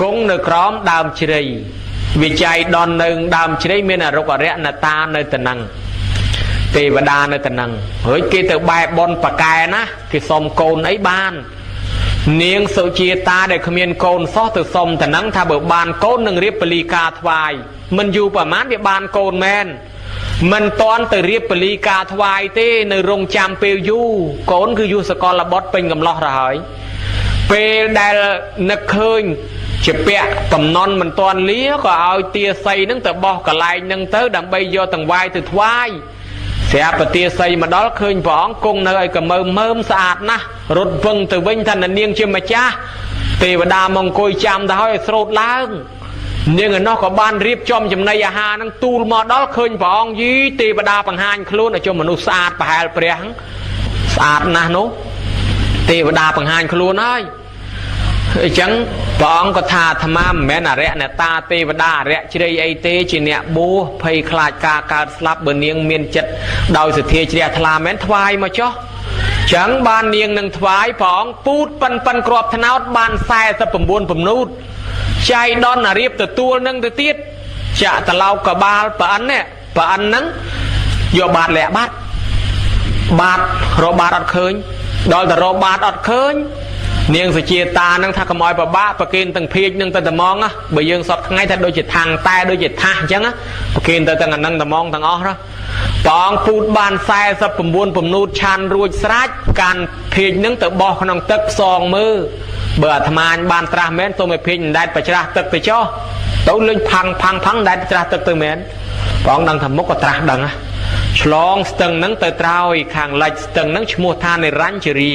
គង់នៅក្រោមដើមជ្រៃវិច័យដននៅដើមជ្រៃមានអរុកអរិយនតានៅតំណឹងទេវតានៅតំណឹងហើយគេទៅបែបបនបកែណាគេសុំកូនអីបាននាងសុជាតាដែលគ្មានកូនសោះទៅសុំតំណឹងថាបើបានកូននឹងរៀបពលីកាថ្វាយមិនយូរប្រហែលវាបានកូនមែនមិនតន់ទៅរៀបពលីកាថ្វាយទេនៅរងចាំពេលយូរកូនគឺយុសកលបុត្រពេញកំឡោះទៅហើយពេលដែលនឹកឃើញជាពាក់កំណន់មិនតន់លាក៏ឲ្យទាសីនឹងទៅបោះកលែងនឹងទៅដើម្បីយកតង្វាយទៅថ្វាយស្រាប់ពទាសីមកដល់ឃើញព្រះអង្គគង់នៅឲ្យកមើមើមស្អាតណាស់រត់វឹងទៅវិញថានាងជាម្ចាស់ទេវតាមកអង្គុយចាំទៅហើយឲ្យស្រោតឡើងនាងឯនោះក៏បានរៀបចំចំណីអាហារនឹងទូលមកដល់ឃើញព្រះអង្គយីទេវតាបង្ហាញខ្លួនឲ្យជាមនុស្សស្អាតប្រហែលព្រះស្អាតណាស់នោះទេវតាបង្ហាញខ្លួនហើយអញ្ចឹងព្រះអង្គក៏ថាអាត្មាមិនមែនអរិយអ្នកតាទេវតាអរិយជ្រៃអីទេជាអ្នកបួសភ័យខ្លាចការកើតស្លាប់បើនាងមានចិត្តដោយសទ្ធាជ្រះថ្លាមែនថ្វាយមកចុះចឹងបាននាងនឹងថ្វាយព្រះអង្គពូតប៉ិនប៉ិនគ្រាប់ត្នោតបាន49ពំនូតចៃដនអារៀបទទួលនឹងទៅទៀតចាក់តឡោកកបាលប្រអិននេះប្រអិនហ្នឹងយកបាតលាក់បាត់បាតរកបាតអត់ឃើញដល់តែរកបាតអត់ឃើញនាងសុជាតានឹងថាកុំឲ្យប្របាក់ប្រគេនទាំងភៀកនឹងទៅត្មងបើយើងសពថ្ងៃថាដូចជាថាំងតែដូចជាថាសអញ្ចឹងប្រគេនទៅទាំងអានឹងត្មងទាំងអស់ណាព្រះអង្គពូតបាន49ពំនូតឆានរួចស្រេចកាន់ភៀកនឹងទៅបោះក្នុងទឹកផ្សងមើលបើអាត្មាបានត្រាស់មែនសូមឲ្យភៀកមិនដែតប្រច្រាស់ទឹកទៅចុះទៅលេងផាំងផាំងផាំងដែតច្រាស់ទឹកទៅមែនព្រះអង្គដឹងថាមុខក៏ត្រាស់ដឹងណាឆ្លងស្ទឹងនឹងទៅត្រើយខាងលិចស្ទឹងនឹងឈ្មោះថានិរញ្ញរា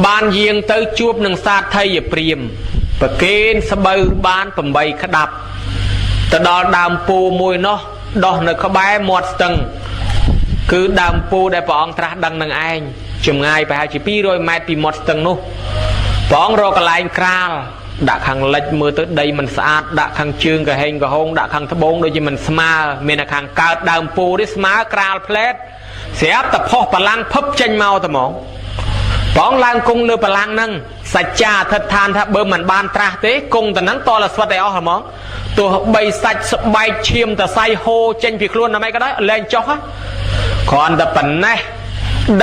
បានយាងទៅជួបនឹងសាធិយព្រាមប្រគេនស្បូវបាន8ក្តាប់ទៅដល់ដើមពូមួយនោះដោះនៅក្បែរមាត់ស្ទឹងគឺដើមពូដែលព្រះអង្គត្រាស់ដឹងនឹងឯងចម្ងាយប្រហែលជា200ម៉ែត្រពីមាត់ស្ទឹងនោះព្រះអង្គរកកន្លែងក្រាលដាក់ខាងលិចមើលទៅដីមិនស្អាតដាក់ខាងជើងកហែងកហងដាក់ខាងត្បូងដូចជាមិនស្មើមានតែខាងកើតដើមពូនេះស្មើក្រាលផ្លែតស្រាប់តែផុសបលាំងភឹបចេញមកតែហ្មងព្រះអង្គឡើងគង់លើបលាំងហ្នឹងសច្ចាអធិដ្ឋានថាបើមិនបានត្រាស់ទេគង់តែហ្នឹងតលស្វិតឲ្យអស់ហ្មងទោះបីសាច់ស្បែកឈាមតសៃហូរចេញពីខ្លួនណាមិនក៏ដោយលែងចុះគ្រាន់តែប៉ុណ្ណេះ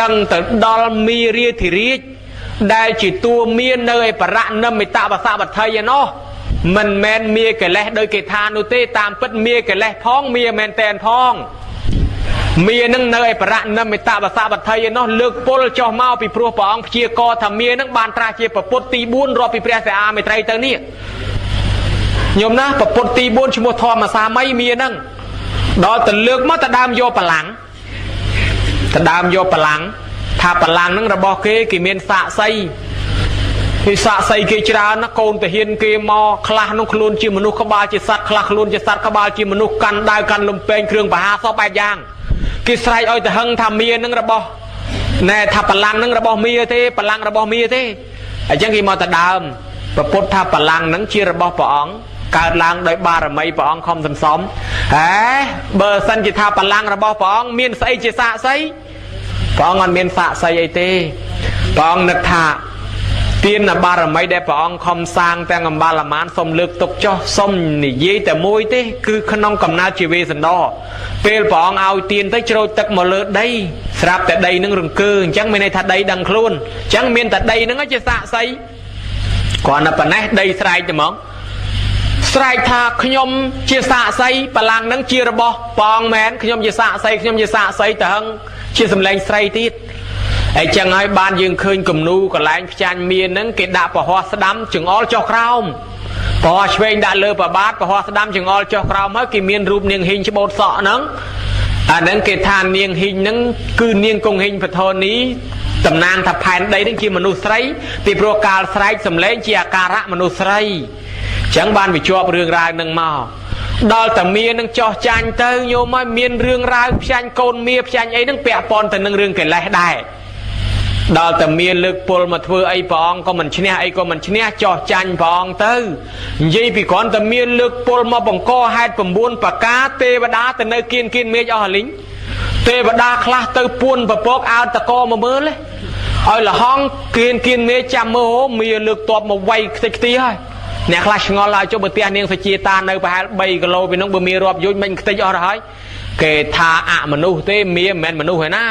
ដឹងទៅដល់មីរាធិរាជដែលជាតួមាននៅឯបរនិមិត្តវសវត្ថីឯណោះមិនមែនមាកិលេសដោយគេថានោះទេតាមពិតមាកិលេសផងមាមែនតែនផងមានឹងនៅឯបរនិមិត្តវសវត្ថីឯណោះលើកពលចុះមកពីព្រោះព្រះអង្គព្យាករថាមានឹងបានត្រាស់ជាពុទ្ធទី4រាប់ពីព្រះសិអាមេត្រីទៅនេះញោមណាពុទ្ធទី4ឈ្មោះធម្មសាមីមានឹងដល់ទៅលើកមកទៅដើមយកបលាំងទៅដើមយកបលាំងថាបលាំងនឹងរបស់គេគេមានសាកសីគេសាកសីគេច្រើនណាកូនទាហានគេមកខ្លះនោះខ្លួនជាមនុស្សក្បាលជាសត្វខ្លះខ្លួនជាសត្វក្បាលជាមនុស្សកាន់ដាវកាន់លំពេងគ្រឿងបហាសពបែបយ៉ាងគេស្រែកឲ្យទៅហឹងថាមានឹងរបស់ណែថាបលាំងនឹងរបស់មាទេបលាំងរបស់មាទេអញ្ចឹងគេមកទៅដើមពពុទ្ធថាបលាំងនឹងជារបស់ព្រះអង្គកើតឡើងដោយបារមីព្រះអង្គខំសន្សំហេបើសិនជាថាបលាំងរបស់ព្រះអង្គមានស្អីជាសាកសីព្រះអង្គអត់មានសាកសីអីទេព្រះអង្គនឹកថាទានបារមីដែលព្រះអង្គខំសាងទាំងអំបាលមានសូមលើកទុកចុះសូមនិយាយតែមួយទេគឺក្នុងកំណើតជាវេសន្តរពេលព្រះអង្គឲ្យទានទៅច្រូចទឹកមកលើដីស្រាប់តែដីនឹងរង្គើអញ្ចឹងមានន័យថាដីដឹងខ្លួនអញ្ចឹងមានតែដីនឹងជាសាកសីគ្រាន់តែប៉ុណ្ណេះដីស្រែកតែហ្មងស្រែកថាខ្ញុំជាសាកសីបលាំងនឹងជារបស់ព្រះអង្គមែនខ្ញុំជាសាកសីខ្ញុំជាសាកសីទៅហឹងជាសម្លេងស្រីទៀតអីចឹងហើយបានយើងឃើញគំនូកន្លែងផ្ចាញ់មានហ្នឹងគេដាក់ពហោះស្ដាំចង្អុលចុះក្រោមពហោះឆ្វេងដាក់លើប្របាទពហោះស្ដាំចង្អុលចុះក្រោមហើយគេមានរូបនាងហ៊ីងច្បូតសក់ហ្នឹងអាហ្នឹងគេថានាងហ៊ីងហ្នឹងគឺនាងគង្ហីងពធនីតំណាងថាផែនដីហ្នឹងជាមនុស្សស្រីពីព្រោះកាលស្រែកសំឡេងជាអាការៈមនុស្សស្រីចឹងបានវាជាប់រឿងរ៉ាវនឹងមកដល់តាមានឹងចោះចាញ់ទៅញោមហើយមានរឿងរ៉ាវផ្ចាញ់កូនមាផ្ចាញ់អីនឹងពាក់ព័ន្ធទៅនឹងរឿងកិលេសដែរដល់តែមានលើកពលមកធ្វើអីព្រះអង្គក៏មិនឈ្នះអីក៏មិនឈ្នះចោះចាញ់ព្រះអង្គទៅនិយាយពីគ្រាន់តែមានលើកពលមកបង្កហេតុ9ប្រការទេវតាទៅនៅគៀនគៀនមេឃអស់លីងទេវតាខ្លះទៅពួនពពកអើតកមកមើល ឲ្យលហងគៀនគៀនមេចាំមើលមាលើកតបមកវាយខ្ទេចខ្ទីហើយអ្នកខ្លះឆ្ងល់ហើយចុះបើផ្ទះនាងសុជាតានៅប្រហែល3គីឡូពីនោះបើមារាប់យូរមិនខ្ទេចអស់ទៅហើយគេថាអមនុស្សទេមាមិនមែនមនុស្សឯណា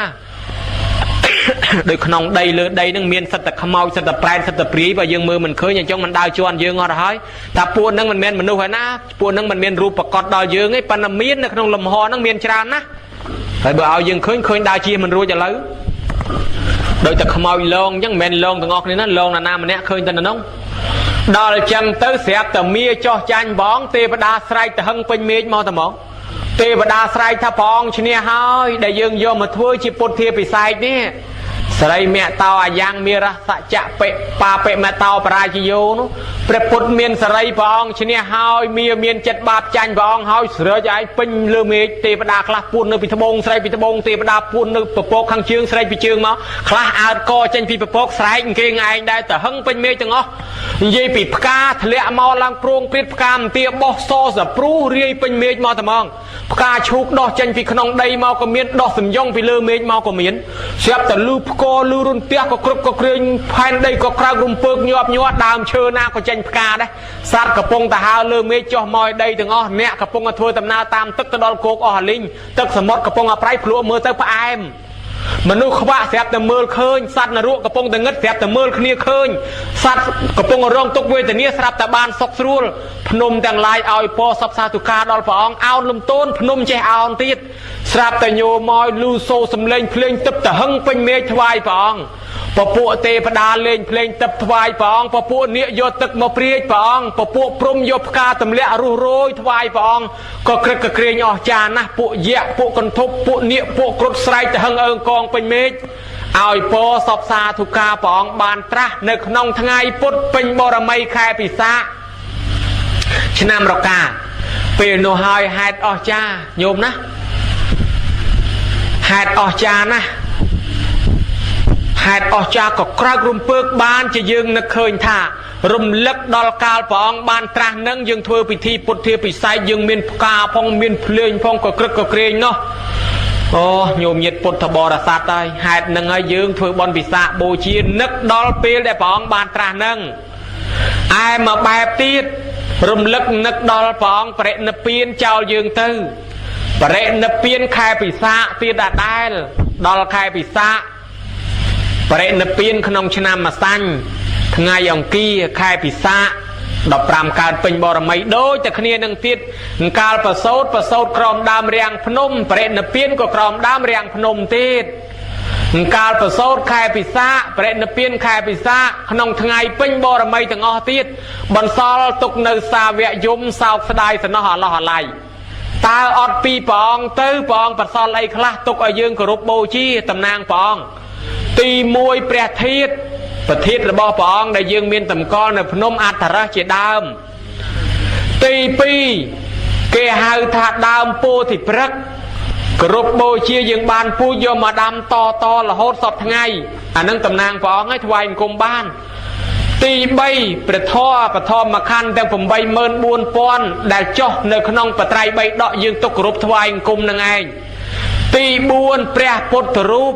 ដូចក្នុងដីលើដីនឹងមានសិតតែខ្មោចសិតតែប្រែតសិតតែព្រាយបើយើងមើលមិនឃើញអញ្ចឹងមិនដើរជន់យើងអត់ហើយថាពួកនឹងមិនមែនមនុស្សឯណាពួកនឹងមិនមានរូបប្រកបដល់យើងទេប៉ុន្តែមាននៅក្នុងលំហហ្នឹងមានច្រើនណាស់ហើយបើឲ្យយើងឃើញឃើញដើរជាមិនរួចឥឡូវដូចតែខ្មោចលងអញ្ចឹងមិនមែនលងទាំងអស់គ្នាណាលងណាណាម្នាក់ឃើញតែនៅនោះដល់អញ្ចឹងទៅស្រាប់តែមាចោះចាញ់បងទេវតាស្រែកទៅហឹងពេញមេឃមកតែមកទេវតាស្រែកថាព្រះអង្គឈ្នះហើយដែលយើងយកមកធ្វើជាពុទ្ធាពិសេសនេះសរីមៈតោអាយ៉ាងមេរសច្ចៈបិបាបិមតោបរាជយោនោះព្រះពុទ្ធមានសរីព្រះអង្គឈ្នះហើយមាមានចិត្តបាបចាញ់ព្រះអង្គហើយស្រែកឲ្យពេញលើមេឃទេវតាខ្លះពួននៅពីត្បូងស្រែកពីត្បូងទេវតាពួននៅពពកខាងជើងស្រែកពីជើងមកខ្លះអើតកចេញពីពពកស្រែកគេងឯងដែរទៅហឹងពេញមេឃទាំងអស់និយាយពីផ្កាធ្លាក់មកឡើងព្រួងព្រាតផ្កាមទាបោះសសព្រុសរាយពេញមេឃមកតែហ្មងផ្កាឈូកដោះចេញពីក្នុងដីមកក៏មានដោះសំយងពីលើមេឃមកក៏មានស្រាប់តែលឺផ្គរលឺរន្ទះក៏គ្រប់ក៏គ្រាញផែនដីក៏ក្រោករំពើកញាប់ញាត់ដើមឈើណាក៏ចេញផ្កាដែរសត្វកំពុងទៅហើលើមេឃចុះមកឲ្យដីទាំងអស់អ្នកកំពុងតែធ្វើដំណើរតាមទឹកទៅដល់គោកអស់អាលីងទឹកសមុទ្រកំពុងតែប្រៃភ្លក់មើលទៅផ្អែមមនុស្សខ្វាក់ស្រាប់តែមើលឃើញសត្វនរកកំពុងតែងឹតស្រាប់តែមើលគ្នាឃើញសត្វកំពុងរងទុក្ខវេទនាស្រាប់តែបានសុខស្រួលភ្នំទាំងឡាយឲ្យពរសពសាធុការដល់ព្រះអង្គអោនលំទោនភ្នំចេះអោនទៀតស្រាប់តែញោមកលឺសូសំលេងភ្លេងទឹកតហឹងពេញមេឃថ្វាយព្រះអង្គពពួកទេវតាលេងភ្លេងទឹកថ្វាយព្រះអង្គពពួកនាគយកទឹកមកព្រាចព្រះអង្គពពួកព្រំយកផ្កាទម្លាក់រុះរយថ្វាយព្រះអង្គក៏ក្រឹកកក្រែងអស់ចាណាស់ពួកយៈពួកកន្ធប់ពួកនាគពួកគ្រុឌស្រែកទៅហឹងអើងកងពេញមេឃឲ្យពរសពសាធុការព្រះអង្គបានត្រាស់នៅក្នុងថ្ងៃពុទ្ធពេញបរមីខែពិសាខឆ្នាំរកាពេលនោះហើយហេតុអស្ចារ្យញោមណាហេតុអស្ចារ្យណាស់ហេតុអស្ចារ្យក៏ក្រោករំពើកបានជាយើងនឹកឃើញថារំលឹកដល់កាលព្រះអង្គបានត្រាស់នឹងយើងធ្វើពិធីពុទ្ធាពិសេសយើងមានផ្កាផងមានភ្លេងផងក៏ក្រឹកក៏ក្រែងនោះអូញោមញាតពុទ្ធបរិស័ទហើយហេតុនឹងហើយយើងធ្វើបុណ្យពិសាខបូជានឹកដល់ពេលដែលព្រះអង្គបានត្រាស់នឹងឯមកបែបទៀតរំលឹកនឹកដល់ព្រះអង្គបរិនិព្វានចោលយើងទៅបរិនិព្វានខែពិសាខទៀតដដែលដល់ខែពិសាខបរិនិព្វានក្នុងឆ្នាំម្សាញ់ថ្ងៃអង្គារខែពិសាខ15កើតពេញបរមីដូចតែគ្នានឹងទៀតកាលប្រសូតប្រសូតក្រោមដើមរាំងភ្នំបរិនិព្វានក៏ក្រោមដើមរាំងភ្នំទៀតកាលប្រសូតខែពិសាខបរិនិព្វានខែពិសាខក្នុងថ្ងៃពេញបរមីទាំងអស់ទៀតបន្សល់ទុកនៅសាវកយំសោកស្ដាយសំណោះអឡោះអាល័យតើអត់ពីព្រះអង្គទៅព្រះអង្គបន្សល់អីខ្លះទុកឲ្យយើងគោរពបូជាតំណាងព្រះអង្គទី1ព្រះធាតុប្រធានរបស់ព្រះអង្គដែលយើងមានតម្កល់នៅភ្នំអដ្ឋរៈជាដើមទី2គេហៅថាដើមពោធិព្រឹក្សគោរពបូជាយើងបានពូជយកមកដាំតតរហូតសពថ្ងៃអានឹងតំណាងព្រះអង្គឲ្យថ្វាយអង្គមបានទី3ព្រះធម៌បឋមខណ្ឌទាំង84000ដែលចុះនៅក្នុងបត្រៃបីដកយើងទុកគោរពថ្វាយអង្គមនឹងឯងទី4ព្រះពុទ្ធរូប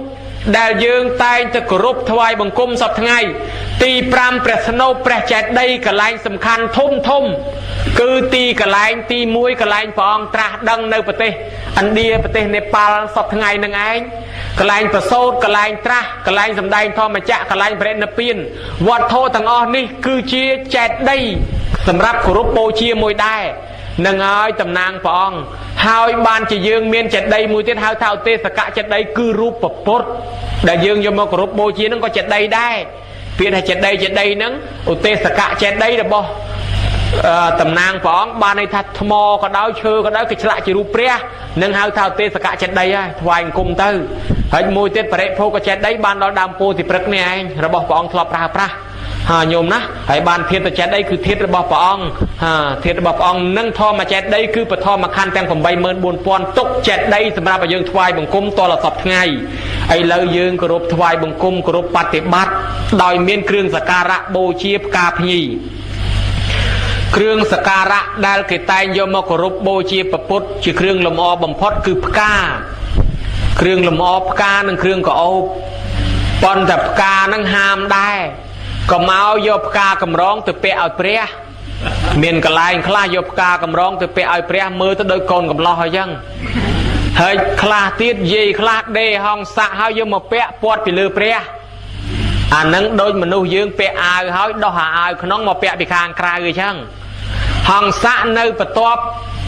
ដែលយើងតែងតែគោរពថ្វាយបង្គំសពថ្ងៃទី5ព្រះស្នូបព្រះចេតិយកន្លែងសំខាន់ធំធំគឺទីកន្លែងទី1កន្លែងព្រះអង្គត្រាស់ដឹងនៅប្រទេសឥណ្ឌាប្រទេសនេប៉ាល់សពថ្ងៃនឹងឯងកន្លែងប្រសូតកន្លែងត្រាស់កន្លែងសម្ដែងធម្មចក្រកន្លែងបរិនិព្វានវត្ថុទាំងអស់នេះគឺជាចេតិយសម្រាប់គោរពបូជាមួយដែរនឹងហើយតំណាងព្រះអង្គហើយបានជាយើងមានចេតិយមួយទៀតហៅថាឧទេសកចេតិយគឺរូបពុទ្ធដែលយើងយកមកគោរពបូជានឹងក៏ចេតិយដែរពាក្យថាចេតិយចេតិយហ្នឹងឧទេសកចេតិយរបស់តំណាងព្រះអង្គបានន័យថាថ្មក៏ដោយឈើក៏ដោយគេឆ្លាក់ជារូបព្រះនឹងហៅថាឧទេសកចេតិយហើយថ្វាយអង្គមទៅហើយមួយទៀតបរិភោគចេតិយបានដល់ដើមពោធិព្រឹក្សនេះឯងរបស់ព្រះអង្គធ្លាប់ប្រើប្រាស់ហាញោមណាហើយបានធាតុចេតិយគឺធាតុរបស់ព្រះអង្គហាធាតុរបស់ព្រះអង្គនិងធម្មចេតិយគឺបឋមខណ្ឌទាំង84000ទុកចេតិយសម្រាប់ឲ្យយើងថ្វាយបង្គំតលសពថ្ងៃឥឡូវយើងគោរពថ្វាយបង្គំគោរពបតិបត្តិដោយមានគ្រឿងសក្ការៈបូជាផ្កាភ្ញីគ្រឿងសក្ការៈដែលគេតែងយកមកគោរពបូជាព្រះពុទ្ធជាគ្រឿងលម្អបំផុតគឺផ្កាគ្រឿងលម្អផ្កានិងគ្រឿងក្រអូប ប៉ុន្តែផ្កានឹងហាមដែរកុំឲ្យយកផ្កាកម្រងទៅពាក់ឲ្យព្រះមានកន្លែងខ្លះយកផ្កាកម្រងទៅពាក់ឲ្យព្រះមើលទៅដូចកូនកំឡោះអញ្ចឹងហើយខ្លះទៀតយាយខ្លះដេហងសាក់ហើយយកមកពាក់ពាត់ពីលើព្រះអានឹងដូចមនុស្សយើងពាក់អាវហើយដោះអាអាវក្នុងមកពាក់ពីខាងក្រៅអញ្ចឹងហង្សៈនៅបន្ទាប់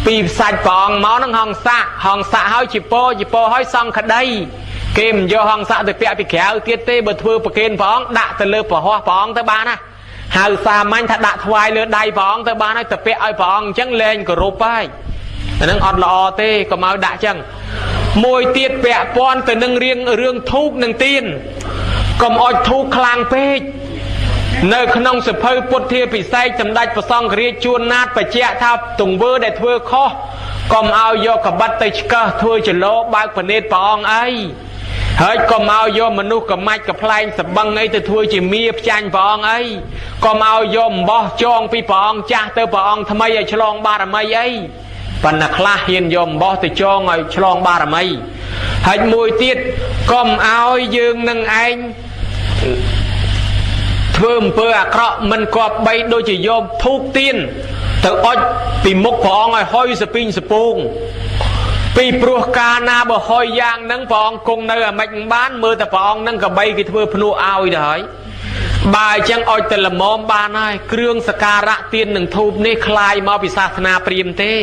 ពីសាច់ព្រះអង្គមកនឹងហង្សៈហង្សៈហើយជាពោជាពោហើយសង្ឃដីគេមិនយកហង្សៈទៅពាក់ពីក្រៅទៀតទេបើធ្វើប្រគេនព្រះអង្គដាក់ទៅលើប្រហោះព្រះអង្គទៅបានណាហៅសាមញ្ញថាដាក់ថ្វាយលើដៃព្រះអង្គទៅបានហើយទៅពាក់ឲ្យព្រះអង្គអញ្ចឹងលែងគោរពហើយអានឹងអត់ល្អទេកុំឲ្យដាក់អញ្ចឹងមួយទៀតពាក់ព័ន្ធទៅនឹងរឿងធូបនិងទៀនកុំអុចធូបខ្លាំងពេកនៅក្នុងសភៅពុទ្ធាពិសេសសម្ដេចព្រះសង្ឃរាជជួនណាតបញ្ជាក់ថាទង្វើដែលធ្វើខុសកុំឲ្យយកកបិតទៅឆ្កឹះធ្វើចលោបើកពនេតព្រះអង្គអីហើយកុំឲ្យយកមនុស្សកម៉ាច់កប្លែងសបឹងអីទៅធ្វើជាមៀផ្ចាញ់ព្រះអង្គអីកុំឲ្យយកអំបោះចងពីព្រះអង្គចាស់ទៅព្រះអង្គថ្មីឲ្យឆ្លងបារមីអីប៉ុន្តែខ្លះហ៊ានយកអំបោះទៅចងឲ្យឆ្លងបារមីហើយមួយទៀតកុំឲ្យយើងនឹងឯងធ្វើអំពើអាក្រក់មិនគប្បីដូចជាយកធូបទៀនទៅអុចពីមុខព្រះអង្គឲ្យហុយសពីងសពងពីព្រោះកាលណាបើហុយយ៉ាងហ្នឹងព្រះអង្គគង់នៅអាម៉េចមិនបានមើលតែព្រះអង្គហ្នឹងកបីគេធ្វើភ្នួឲ្យទៅហើយបើអញ្ចឹងអុចតែល្មមបានហើយគ្រឿងសការៈទៀននិងធូបនេះคล้ายមកពីសាសនាព្រាហ្មណ៍ទេ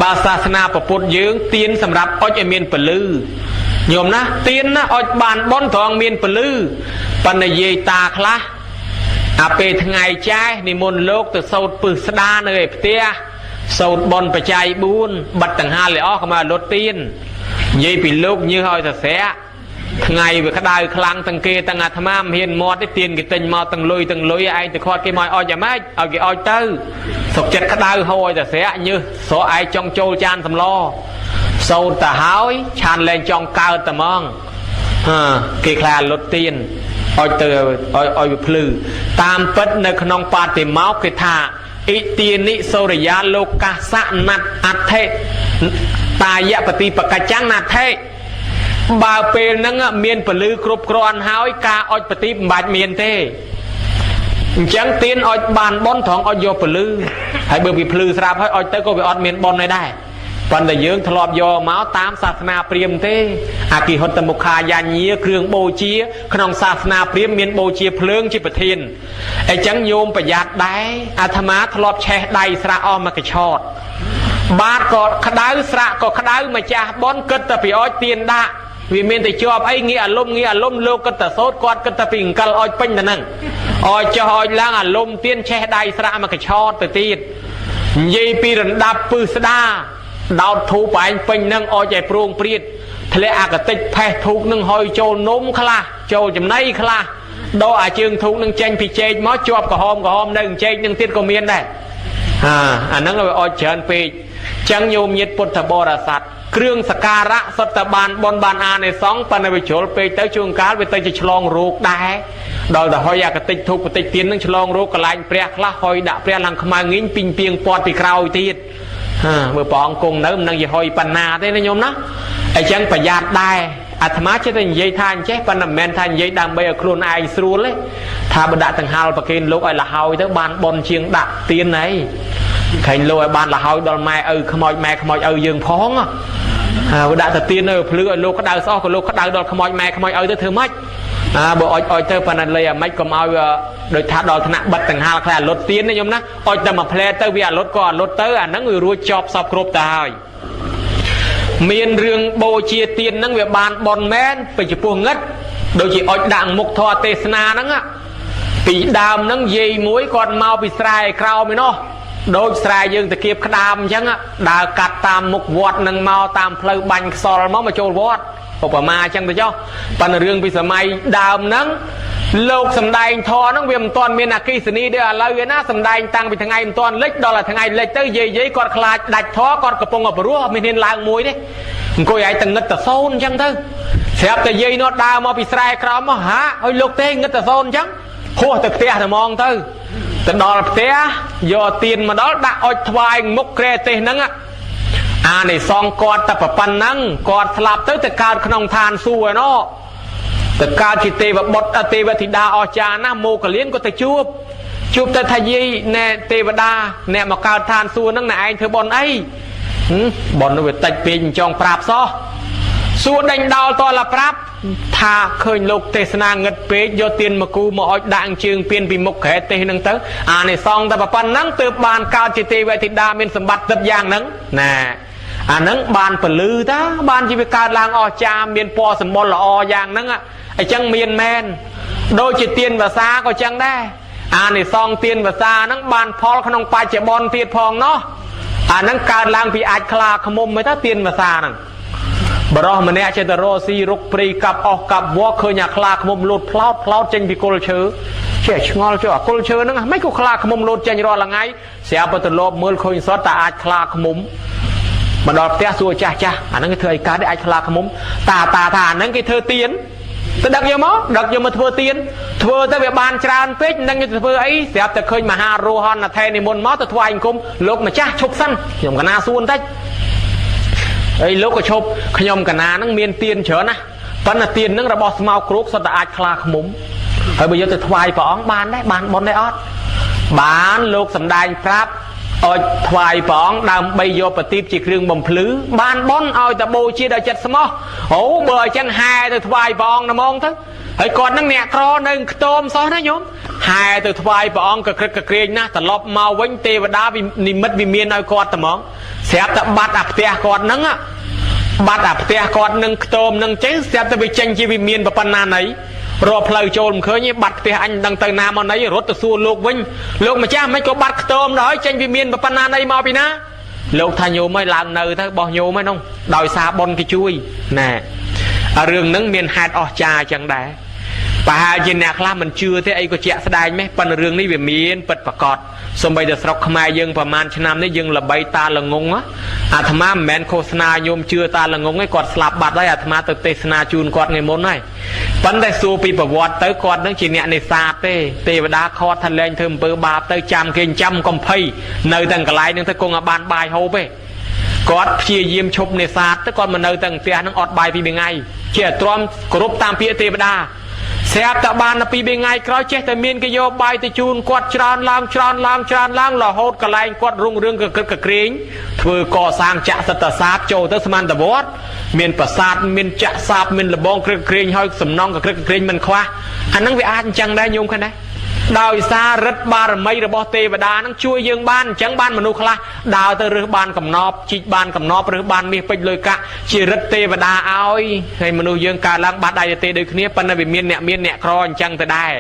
បើសាសនាពុទ្ធយើងទៀនសម្រាប់អុចឲ្យមានពលឺញោមណាទៀនណាអុចបានបុណ្យត្រង់មានពលឺប៉ុន្តែយាយតាខ្លះអាពេលថ្ងៃចែនិមន្តលោកទៅសោតពឹសស្ដានៅឯផ្ទះសោតបនបច្ច័យ4បិទដង្ហាលឲ្យអស់កុំឲ្យលុតទៀននិយាយពីលោកញើសឲ្យសស្រាក់ថ្ងៃវាក្តៅខ្លាំងទាំងគេទាំងអាត្មាមិនហ៊ានមាត់ទេទៀនគេទិញមកទាំងលុយទាំងលុយឯងទៅខាត់គេមកឲ្យអុចយ៉ាងម៉េចឲ្យគេអុចទៅសុកចិត្តក្តៅហូរឲ្យសស្រាក់ញើសស្រកឯងចង់ចូលចានសម្លសោតទៅហើយឆានលែងចង់កើតតែហ្មងហាគេខ្លាចលុតទៀនអុចទៅឲ្យវាភ្លឺតាមពិតនៅក្នុងបាតិមោកគេថាអិទានិសូរិយាលោកសៈណដ្ឋអដ្ឋិតាយបតិបកច្ចាំងណដ្ឋិបើពេលហ្នឹងមានពលឺគ្រប់គ្រាន់ហើយការអុចបតិមិនបាច់មានទេអញ្ចឹងទៀនអុចបានប៉ុនត្រង់អុចយកពលឺហើយបើវាភ្លឺស្រាប់ហើយអុចទៅក៏វាអត់មានប៉ុនដែរប៉ុន្តែយើងធ្លាប់យកមកតាមសាសនាព្រាហ្មណ៍ទេអគិហុតមុខាយាញាគ្រឿងបូជាក្នុងសាសនាព្រាហ្មណ៍មានបូជាភ្លើងជាប្រធានអញ្ចឹងញោមប្រយ័ត្នដែរអាត្មាធ្លាប់ឆេះដៃស្រាក់អស់មកកញ្ឆោតបាតក៏ក្តៅស្រាក់ក៏ក្តៅម្ចាស់ប៉ុនគិតតែពីអុចទៀនដាក់វាមានតែជាប់អីងាអាលំងាអាលំលោកគិតតែសោតគាត់គិតតែពីអង្កលអុចពេញទៅហ្នឹងអុចចុះអុចឡើងអាលំទៀនឆេះដៃស្រាក់មកកញ្ឆោតទៅទៀតនិយាយពីរណ្ដាប់ពឹសស្ដាដោតធូបឯងពេញនឹងអុចឲ្យព្រួងព្រាតធ្លាក់អាកតិចផេះធូបនឹងហុយចូលនំខ្លះចូលចំណីខ្លះដកអាជើងធូបនឹងចេញពីចេកមកជាប់ក្រហមក្រហមនៅចេកនឹងទៀតក៏មានដែរអាហ្នឹងវាអុចច្រើនពេកចឹងញោមញាតពុទ្ធបរិស័ទគ្រឿងសការៈសុទ្ធតែបានបុណ្យបានអានិសង្សប៉ុន្តែវាជ្រុលពេកទៅជួនកាលវាទៅជាឆ្លងរោគដែរដល់ទៅហុយអាកតិចធូបកតិចទៀននឹងឆ្លងរោគកន្លែងព្រះខ្លះហុយដាក់ព្រះឡើងខ្មៅងីងពីងពីងពាត់ពីក្រោយទៀតមើលព្រះអង្គគង់នៅមិនដឹងជាហុយបណ្ណាទេណាញោមណាអញ្ចឹងប្រយ័ត្នដែរអាត្មាចេះតែនិយាយថាអញ្ចេះប៉ុន្តែមិនមែនថានិយាយដើម្បីឲ្យខ្លួនឯងស្រួលទេថាបើដាក់ដង្ហាលប្រគេនលោកឲ្យលហើយទៅបានបុណ្យជាងដាក់ទៀនហើយខែងលោកឲ្យបានលហើយដល់ម៉ែឪខ្មោចម៉ែខ្មោចឪយើងផងបើដាក់ទៅទៀននៅភ្លឺឲ្យលោកក្តៅស្អស់ក៏លោកក្តៅដល់ខ្មោចម៉ែខ្មោចឪទៅធ្វើម៉េចបើអុចអុចទៅប៉ុន្តែលៃអាម៉េចកុំឲ្យដូចថាដល់ថ្នាក់បិទដង្ហាលខ្លះអាលុតទៀនណាញោមណាអុចតែមួយផ្លែទៅវាអាលុតក៏អាលុតទៅអាហ្នឹងវារួចចប់សពគ្រប់ទៅហើយមានរឿងបូជាទៀនហ្នឹងវាបានបនមែនទៅចំពោះងឹតដូចជាអុចដាក់មុខធម៌ទេសនាហ្នឹងពីដើមហ្នឹងយាយមួយគាត់មកពីស្រែក្រោមឯណោះដូចស្រែយើងតាគៀបក្តាមអញ្ចឹងដើរកាត់តាមមុខវត្តនឹងមកតាមផ្លូវបាញ់ខ្សលមកចូលវត្តឧបមាអញ្ចឹងទៅចុះប៉ុន្តែរឿងពីសម័យដើមហ្នឹងលោកសំដែងធរហ្នឹងវាមិនទាន់មានអគិសនីទេឥឡូវឯណាសំដែងតាំងពីថ្ងៃមិនទាន់លិចដល់ថ្ងៃលិចទៅយាយយាយគាត់ខ្លាចដាច់ធរគាត់កំពុងអបរោះអត់មានហ៊ានឡើងមួយទេអង្គុយឯងតងឹតតសូនអញ្ចឹងទៅស្រាប់តែយាយនោះដើរមកពីស្រែក្រោមមកហាឲ្យលោកទេងឹតតសូនអញ្ចឹងហួសទៅផ្ទះតែហ្មងទៅទៅដល់ផ្ទះយកទៀនមកដល់ដាក់អុចថ្វាយមុខក្រែទេសហ្នឹងអានិសងគាត់តែប៉ុណ្ណឹងគាត់ស្លាប់ទៅទៅកើតក្នុងឋានសួគ៌ឯណោះ ទៅកើតជាទេវបុត្រទេវធីតាអស្ចារ្យណាស់មោកលៀនក៏ទៅជួបជួបទៅថាយាយណែទេវតាអ្នកមកកើតឋានសួគ៌ហ្នឹងណែឯងធ្វើបុណ្យអីបុណ្យនោះវាតិចពេកចង់ប្រាប់សោះសួរដេញដោលតលប្រាប់ថាឃើញលោកទេសនាងឹតពេកយកទៀនមកគូមកឲ្យដាក់ជើងពៀនពីមុខក្រែទេសហ្នឹងទៅអានិសង្សតែប៉ុណ្ណឹងទើបបានកើតជាទេវធីតាមានសម្បត្តិទឹកយ៉ាងហ្នឹងណាអាហ្នឹងបានពលឺតាបានជាវាកើតឡើងអស្ចារ្យមានពណ៌សម្បុរល្អយ៉ាងហ្នឹងអញ្ចឹងមានមែនដូចជាទៀនវសាក៏ចឹងដែរអានិសង្សទៀនវសាហ្នឹងបានផលក្នុងបច្ចុប្បន្នទៀតផងណោះអាហ្នឹងកើតឡើងពីអាចខ្លាឃ្មុំហ្នឹងតាទៀនវសាហ្នឹងបរោះម្នាក់ចេះតែរកស៊ីរុកព្រៃកាប់អស់កាប់វ៉ឃើញអាខ្លាឃ្មុំលូតផ្លោតផ្លោតចេញពីគល់ឈើចេះឆ្ងល់ចុះអាគល់ឈើហ្នឹងមិនក៏ខ្លាឃ្មុំលូតចេញរាល់ថ្ងៃស្រាប់តែទៅលបមើលឃើញសតតែអាចខ្លាឃ្មុំមកដល់ផ្ទះសួរចាស់ចាស់អាហ្នឹងគេធ្វើអីកើតអាចខ្លាឃ្មុំតាតាថាអាហ្នឹងគេធ្វើទៀនទៅដឹកយកមកដឹកយកមកធ្វើទៀនធ្វើទៅវាបានច្រើនពេកមិនដឹងគេធ្វើអីស្រាប់តែឃើញមហារោហនថេនិមន្តមកទៅថ្វាយអង្គមលោកម្ចាស់ឈប់សិនខ្ញុំកណាសួរបន្តិចអីលោកក៏ឈប់ខ្ញុំកណាហ្នឹងមានទៀនច្រើនណាស់ប៉ុន្តែទៀនហ្នឹងរបស់ស្មោកគ្រោកសុទ្ធតែអាចខ្លាឃ្មុំហើយបើយកទៅថ្វាយព្រះអង្គបានដែរបានបុណ្យដែរអត់បានលោកសំដែងប្រាប់ឲ្យថ្វាយព្រះអង្គដើម្បីយកប្រទីបជាគ្រឿងបំភ្លឺបានបុណ្យឲ្យតបូជាដល់ចិត្តស្មោះអូបើអញ្ចឹងហែទៅថ្វាយព្រះអង្គហ្មងទៅហើយគាត់នឹងអ្នកក្រនៅខ្ទមសោះណាញោមហែទៅថ្វាយព្រះអង្គក៏ក្រឹកកក្រែងណាស់ត្រឡប់មកវិញទេវតានិមិត្តវិមានឲ្យគាត់ត្មងស្រាប់តែបាត់អាផ្ទះគាត់ហ្នឹងបាត់អាផ្ទះគាត់នឹងខ្ទមនឹងចេះស្រាប់តែវាចេញជាវិមានប៉ុណ្ណាណីរកផ្លូវចូលមិនឃើញទេបាត់ផ្ទះអញមិនដឹងទៅណាមកណីរត់ទៅសួរលោកវិញលោកម្ចាស់មិនក៏បាត់ខ្ទមដល់ហើយចេញវិមានប៉ុណ្ណាណីមកពីណាលោកថាញោមឲ្យឡើងនៅទៅបោះញោមឯនោះដោយសារបុណ្យគេជួយណែរឿងហ្នឹងមានហេតុអស្ចារ្យចឹងដែរប្រហែលជាអ្នកខ្លះមិនជឿទេអីក៏ជាក់ស្ដែងម៉េះប៉ុន្តែរឿងនេះវាមានពិតប្រាកដសំបីតែស្រុកខ្មែរយើងប្រហែលឆ្នាំនេះយើងល្បីតាល្ងងអាត្មាមិនមែនឃោសនាញោមជឿតាល្ងងទេគាត់ស្លាប់បាត់ហើយអាត្មាទៅទេសនាជូនគាត់ថ្ងៃមុនហើយប៉ុន្តែសួរពីប្រវត្តិទៅគាត់នឹងជាអ្នកនេសាទទេទេវតាខត់ថាលែងធ្វើអំពើបាបទៅចាំគេចាំកំភៃនៅតែកន្លែងនឹងទៅគង់ឲ្យបានបាយហូបទេគាត់ព្យាយាមឈប់នេសាទទៅគាត់មកនៅតែផ្ទះនឹងអត់បាយពីថ្ងៃជាទ្រាំគោរពតាមពាក្យទេវតាស្រាប់តែបានទៅពី3ថ្ងៃក្រោយចេះតែមានគេយកបាយទៅជូនគាត់ច្រើនឡើងច្រើនឡើងច្រើនឡើងរហូតកន្លែងគាត់រុងរឿងកក្រឹកកក្រែងធ្វើកសាងចាក់សិតសាបចូលទៅស្មានតវត្តមានប្រាសាទមានចាក់សាបមានលបងក្រឹកក្រែងហើយសំណងកក្រឹកកក្រែងមិនខ្វះអាហ្នឹងវាអាចអញ្ចឹងដែរញោមឃើញដែរដោយសាររិទ្ធបារមីរបស់ទេវតានឹងជួយយើងបានអញ្ចឹងបានមនុស្សខ្លះដើរទៅរើសបានកំណប់ជីកបានកំណប់រើសបានមាសពេជ្រលុយកាក់ជារិទ្ធទេវតាឲ្យហើយមនុស្សយើងកើតឡើងបាត់ដៃទេដូចគ្នាប៉ុន្តែវាមានអ្នកមានអ្នកក្រអញ្ចឹងទៅដែរ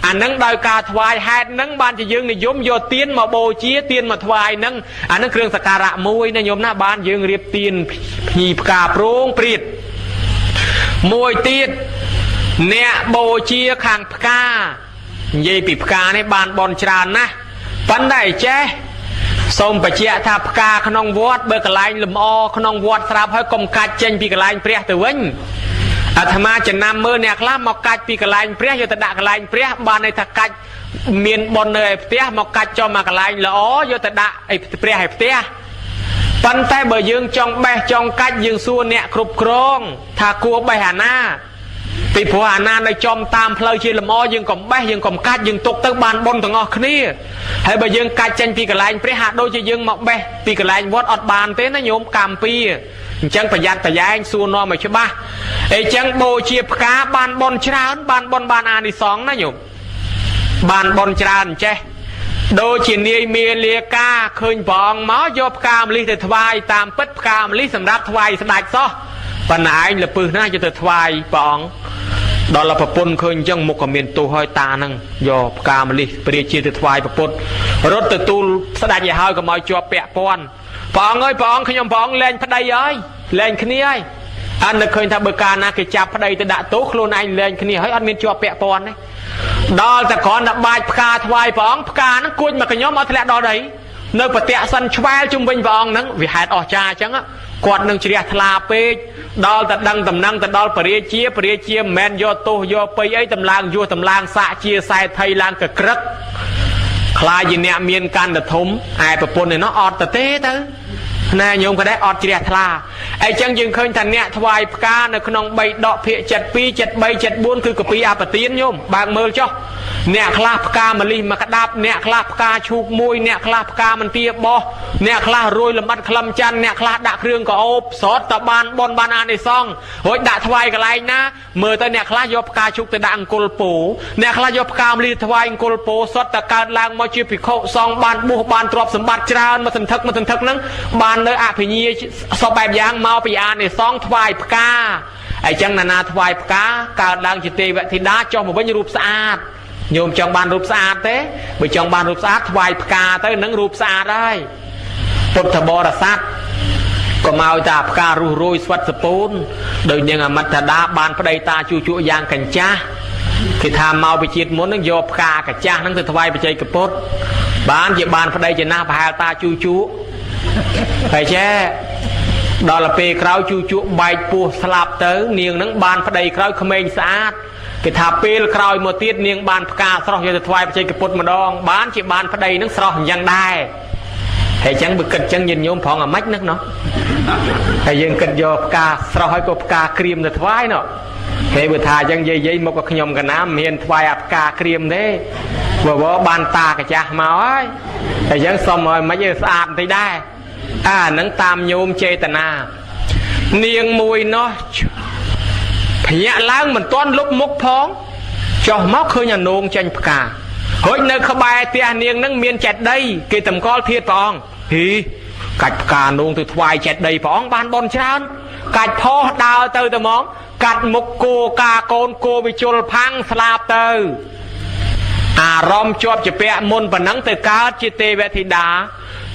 អានឹងដោយការថ្វាយហេតុនឹងបានជាយើងនិយមយកទៀនមកបូជាទៀនមកថ្វាយនឹងអានឹងគ្រឿងសក្ការៈមួយណាញោមណាបានយើងរៀបទៀនភ្ញីផ្កាប្រងព្រាតមួយទៀតអ្នកបូជាខាងផ្កានិយាយពីផ្កានេះបានបនច្រើនណាស់ប៉ុន្តែចេះសូមបញ្ជាក់ថាផ្កាក្នុងវត្តបើកន្លែងលំអក្នុងវត្តស្រាប់ហើយកុំកាច់ចេញពីកន្លែងព្រះទៅវិញអាត្មាចំណាំមើលអ្នកខ្លះមកកាច់ពីកន្លែងព្រះយកទៅដាក់កន្លែងព្រះបានន័យថាកាច់មានបននៅឯផ្ទះមកកាច់ចំមកកន្លែងល្អយកទៅដាក់ឯព្រះឯផ្ទះប៉ុន្តែបើយើងចង់បេះចង់កាច់យើងសួរអ្នកគ្រប់គ្រងថាគួរបេះអាណាពីព្រោះអាណានៅចំតាមផ្លូវជាលំអយើងកុំបេះយើងកុំកាច់យើងទុកទៅបានបុណ្យទាំងអស់គ្នាហើយបើយើងកាច់ចេញពីកន្លែងព្រះហាក់ដូចជាយើងមកបេះពីកន្លែងវត្តអត់បានទេណាញោមកម្មពីអញ្ចឹងប្រយ័ត្នប្រយែងសួរនាំឲ្យច្បាស់អីចឹងបូជាផ្កាបានបុណ្យច្រើនបានបុណ្យបានអានិសង្សណាញោមបានបុណ្យច្រើនអញ្ចេះដូចជានាយមាលាកាឃើញព្រះអង្គមកយកផ្កាម្លិះទៅថ្វាយតាមពិតផ្កាម្លិះសម្រាប់ថ្វាយស្ដេចសោះប៉ុន្តែឯងលពឹសណាស់យកទៅថ្វាយព្រះអង្គដល់ប្រពន្ធឃើញអញ្ចឹងមុខក៏មានទោសហើយតាហ្នឹងយកផ្កាម្លិះព្រះជាទៅថ្វាយប្រពន្ធរត់ទៅទូលស្ដេចឲ្យហើយកុំឲ្យជាប់ពាក់ព័ន្ធព្រះអង្គអើយព្រះអង្គខ្ញុំព្រះអង្គលែងប្តីហើយលែងគ្នាហើយអត់នឹកឃើញថាបើកាលណាគេចាប់ប្តីទៅដាក់ទោសខ្លួនឯងលែងគ្នាហើយអត់មានជាប់ពាក់ព័ន្ធទេដល់តែគ្រាន់តែបាចផ្កាថ្វាយព្រះអង្គផ្កាហ្នឹងគួចមកខ្ញុំអត់ធ្លាក់ដល់ដីនៅប្រតិសិនឆ្វែលជុំវិញព្រះអង្គហ្នឹងវាហេតុអស្ចារ្យអញ្ចឹងគាត់នឹងជ្រះថ្លាពេកដល់តែដឹងតំណែងទៅដល់ពរាជាពរាជាមិនមែនយកទោសយកបៃអីតម្លើងយោតម្លើងសាក់ជាសែថៃឡើងកក្រឹកខ្លាចជាអ្នកមានកាន់តែធំឯប្រពន្ធឯនោះអត់ទៅទេទៅ ណែញោមក៏ដែរអត់ជ្រះថ្លាអីចឹងយើងឃើញថាអ្នកថ្វាយផ្កានៅក្នុង3ដកភាគ72 73 74គឺកពីអបទានញោមបើកមើលចុះអ្នកខ្លះផ្កាម្លិះមកក្តាប់អ្នកខ្លះផ្កាឈូកមួយអ្នកខ្លះផ្កាមន្ទាបោះអ្នកខ្លះរួយលំអិតក្លឹមច័ន្ទអ្នកខ្លះដាក់គ្រឿងកោបស្រត់តបានបនបានអានិសង្សរួចដាក់ថ្វាយកន្លែងណាមើលទៅអ្នកខ្លះយកផ្កាឈូកទៅដាក់អង្គលពោអ្នកខ្លះយកផ្កាម្លិះថ្វាយអង្គលពោសុទ្ធតែកើតឡើងមកជាភិក្ខុសង្ឃបានបួសបានទ្រព្យសម្បត្តិច្រើនមកសន្ធឹកមកសន្ធឹកហ្នឹងបាននៅអភិញ្ញាសពបែបយ៉ាងមកពីអានិសង្ឃថ្វាយផ្កាអញ្ចឹងណានាថ្វាយផ្កាកើតឡើងជាទេវធីតាចុះមកវិញរូបស្អាតញោមចង់បានរូបស្អាតទេបើចង់បានរូបស្អាតថ្វាយផ្កាទៅនឹងរូបស្អាតហើយពុទ្ធបរិស័ទកុំឲ្យតាផ្ការុះរួយស្វិតសពូនដោយនាងអមិតតាបានប្តីតាជួជក់យ៉ាងកញ្ចាស់គេថាមកពីជាតិមុននឹងយកផ្កាកាចាស់នឹងទៅថ្វាយបច្ចេកពុទ្ធបានជាបានប្តីចំណាស់ប្រហែលតាជួជក់ហើយចេះដល់ពេលក្រោយជួជក់បែកពោះស្លាប់ទៅនាងនឹងបានប្តីក្រោយក្មេងស្អាតគេថាពេលក្រោយមកទៀតនាងបានផ្កាស្រស់យកទៅថ្វាយបច្ចេកពុទ្ធម្ដងបានជាបានប្តីនឹងស្រស់អញ្ចឹងដែរហើយអញ្ចឹងបើគិតអញ្ចឹងញាតិញោមប្រងអាម៉េចនឹកណោះហើយយើងគិតយកផ្កាស្រស់ហើយក៏ផ្កាក្រៀមទៅថ្វាយណោះហើយបើថាអញ្ចឹងយាយយាយមកក៏ខ្ញុំកណាមានថ្វាយអាផ្កាក្រៀមទេបើវបានតាកាចាស់មកហើយហើយអញ្ចឹងសុំឲ្យមិនឲ្យស្អាតបន្តិចដែរអាហ្នឹងតាមញោមចេតនានាងមួយនោះភ្ញាក់ឡើងមិនទាន់លុបមុខផងចុះមកឃើញអានងចេញផ្ការួចនៅក្បែរផ្ទះនាងនឹងមានចេតិយគេតម្កល់ធាតព្រះអង្គហ៊ីកាច់ផ្កានងទៅថ្វាយចេតិយព្រះអង្គបានបនច្រើនកាច់ផោះដើរទៅតែហ្មងកាត់មុខគោកាកូនគោវិជុលផាំងស្លាប់ទៅអារម្មណ៍ជាប់ជាពាក់មុនប៉ុណ្ណឹងទៅកើតជាទេវធីតា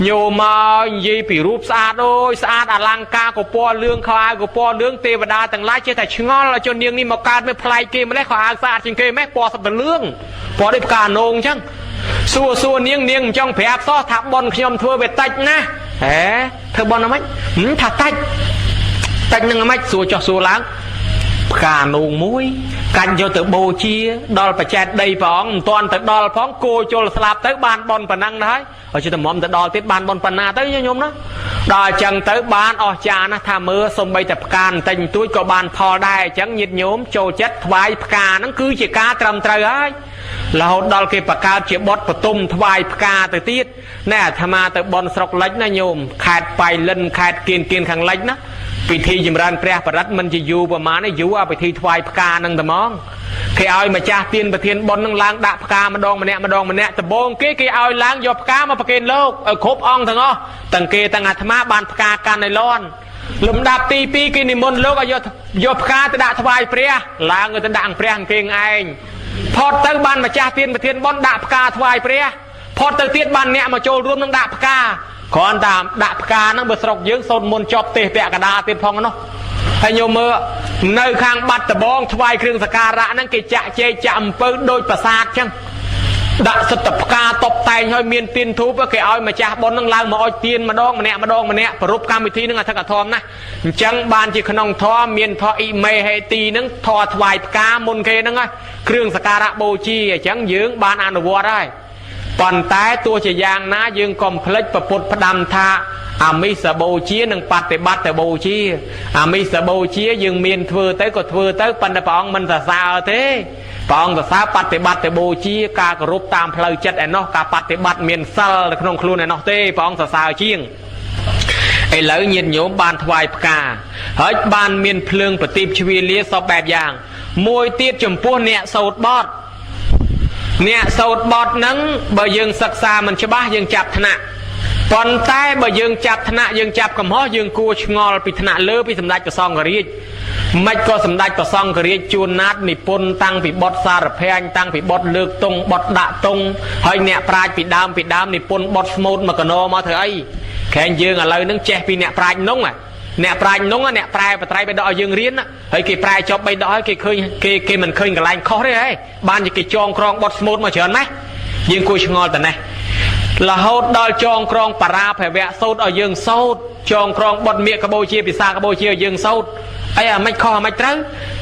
ញោមមកនិយាយពីរូបស្អាតអូយស្អាតអលង្ការកពណ៌លឿងខោអាវកពណ៌លឿងទេវតាទាំងឡាយចេះតែឆ្ងល់ឲ្យជននាងនេះមកកើតមិនប្លែកគេម្លេះខោអាវស្អាតជាងគេម៉េះពណ៌សត្វលឿងពណ៌ដូចផ្កានងអញ្ចឹងសួរសួរនាងនាងមិនចង់ប្រាប់សោះថាប៉ុនខ្ញុំធ្វើវាតិចណាស់ហេធ្វើប៉ុនហ្មងថាតិចតិចនឹងហ្មងសួរចុះសួរឡើងផ្កានងមួយកាញ់យកទៅបូជាដល់បច្ចេតដីព្រះអង្គមិនទាន់ទៅដល់ផងគោជុលស្លាប់ទៅបានបនប៉ុណ្ណឹងដែរហើយជិះតម្រាំទៅដល់ទៀតបានបនប៉ុណ្ណាទៅញោមណាដល់អញ្ចឹងទៅបានអស់ចាណាស់ថាមើលសំបីតែផ្កាបន្តិចបន្តួចក៏បានផលដែរអញ្ចឹងញាតិញោមចូលចិត្តថ្វាយផ្កាហ្នឹងគឺជាការត្រឹមត្រូវហើយរហូតដល់គេបង្កើតជាបុតបតុមថ្វាយផ្កាទៅទៀតណែអាត្មាទៅបនស្រុកលិចណាញោមខេត្តបៃលិនខេត្តគៀនគៀនខាងលិចណាពិធីចម្រើនព្រះបរិត្តមិនជាយូរប្រហែលទេយូរអាពិធីថ្វាយផ្កានឹងតែហ្មងគេឲ្យម្ចាស់ទានប្រធានបុណ្យនឹងឡើងដាក់ផ្កាម្ដងម្នាក់ម្ដងម្នាក់ដំបងគេគេឲ្យឡើងយកផ្កាមកប្រគេនលោកឲ្យគ្រប់អង្គទាំងអស់ទាំងគេទាំងអាត្មាបានផ្កាកាន់ឲ្យលន់លំដាប់ទី2គេនិមន្តលោកឲ្យយកយកផ្កាទៅដាក់ថ្វាយព្រះឡើងទៅដាក់ព្រះអង្គគេឯងផុតទៅបានម្ចាស់ទានប្រធានបុណ្យដាក់ផ្កាថ្វាយព្រះផុតទៅទៀតបានអ្នកមកចូលរួមនឹងដាក់ផ្កាគ្រាន់តែដាក់ផ្កាហ្នឹងបើស្រុកយើងសូត្រមន្តជាប់ទេសពាក់កដាទៀតផងនោះហើយញោមមើលនៅខាងបាត់ដបងថ្វាយគ្រឿងសក្ការៈហ្នឹងគេចាក់ជែកចាក់អំពៅដូចប្រាសាទចឹងដាក់សិទ្ធផ្កាតបតែងឲ្យមានទៀនធូបគេឲ្យម្ចាស់បុណ្យនឹងឡើងមកអុជទៀនម្ដងម្នាក់ម្ដងម្នាក់ប្រពកម្មវិធីនឹងអធិកអធមណាអញ្ចឹងបានជាក្នុងធម៌មានធម៌អ៊ីមេហេទីនឹងធម៌ថ្វាយផ្កាមុនគេហ្នឹងគ្រឿងសក្ការៈបូជាអញ្ចឹងយើងបានអនុវត្តហើយប៉ុន្តែទោះជាយ៉ាងណាយើងកុំភ្លេចប្រពុតផ្ដាំថាអាមិសបូជានិងបតិបត្តិបូជាអាមិសបូជាយើងមានធ្វើទៅក៏ធ្វើទៅប៉ុន្តែព្រះអង្គមិនសរសើរទេព្រះអង្គសរសើរបតិបត្តិបូជាការគោរពតាមផ្លូវចិត្តឯណោះការបតិបត្តិមានសិលនៅក្នុងខ្លួនឯណោះទេព្រះអង្គសរសើរជាងឥឡូវញាតិញោមបានថ្វាយផ្កាហើយបានមានភ្លើងប្រទីបជ្វាលាសពបែបយ៉ាងមួយទៀតចំពោះអ្នកសោតបត់អ្នកសោតបត់ហ្នឹងបើយើងសិក្សាមិនច្បាស់យើងចាប់ថ្នាក់ប៉ុន្តែបើយើងចាប់ថ្នាក់យើងចាប់កំហុសយើងគួរឆ្ងល់ពីថ្នាក់លើពីសម្ដេចព្រះសង្ឃរាជមិនក៏សម្ដេចព្រះសង្ឃរាជជួនណាតនិពន្ធតាំងពីបទសារភ័ញតាំងពីបទលើកតុងបទដាក់តុងហើយអ្នកប្រាជ្ញពីដើមពីដើមនិពន្ធបទស្មូតមកកណោមកធ្វើអីក្រែងយើងឥឡូវហ្នឹងចេះពីអ្នកប្រាជ្ញនោះអ្នកប្រាជ្ញនោះអ្នកប្រែបត្រៃបិដកឲ្យយើងរៀនហើយគេប្រែចប់បិដកឲ្យគេឃើញគេគេមិនឃើញកន្លែងខុសទេហីបានជាគេចងក្រងបទស្មូតមកច្រើនណាស់យើងគួរឆ្ងល់តនេះរហូតដល់ចងក្រងបារាភវៈសោតឲ្យយើងសោតចងក្រងបត់មៀកកបោជាភាសាកបោជាឲ្យយើងសោតអីអាមិនខុសអាមិនត្រូវ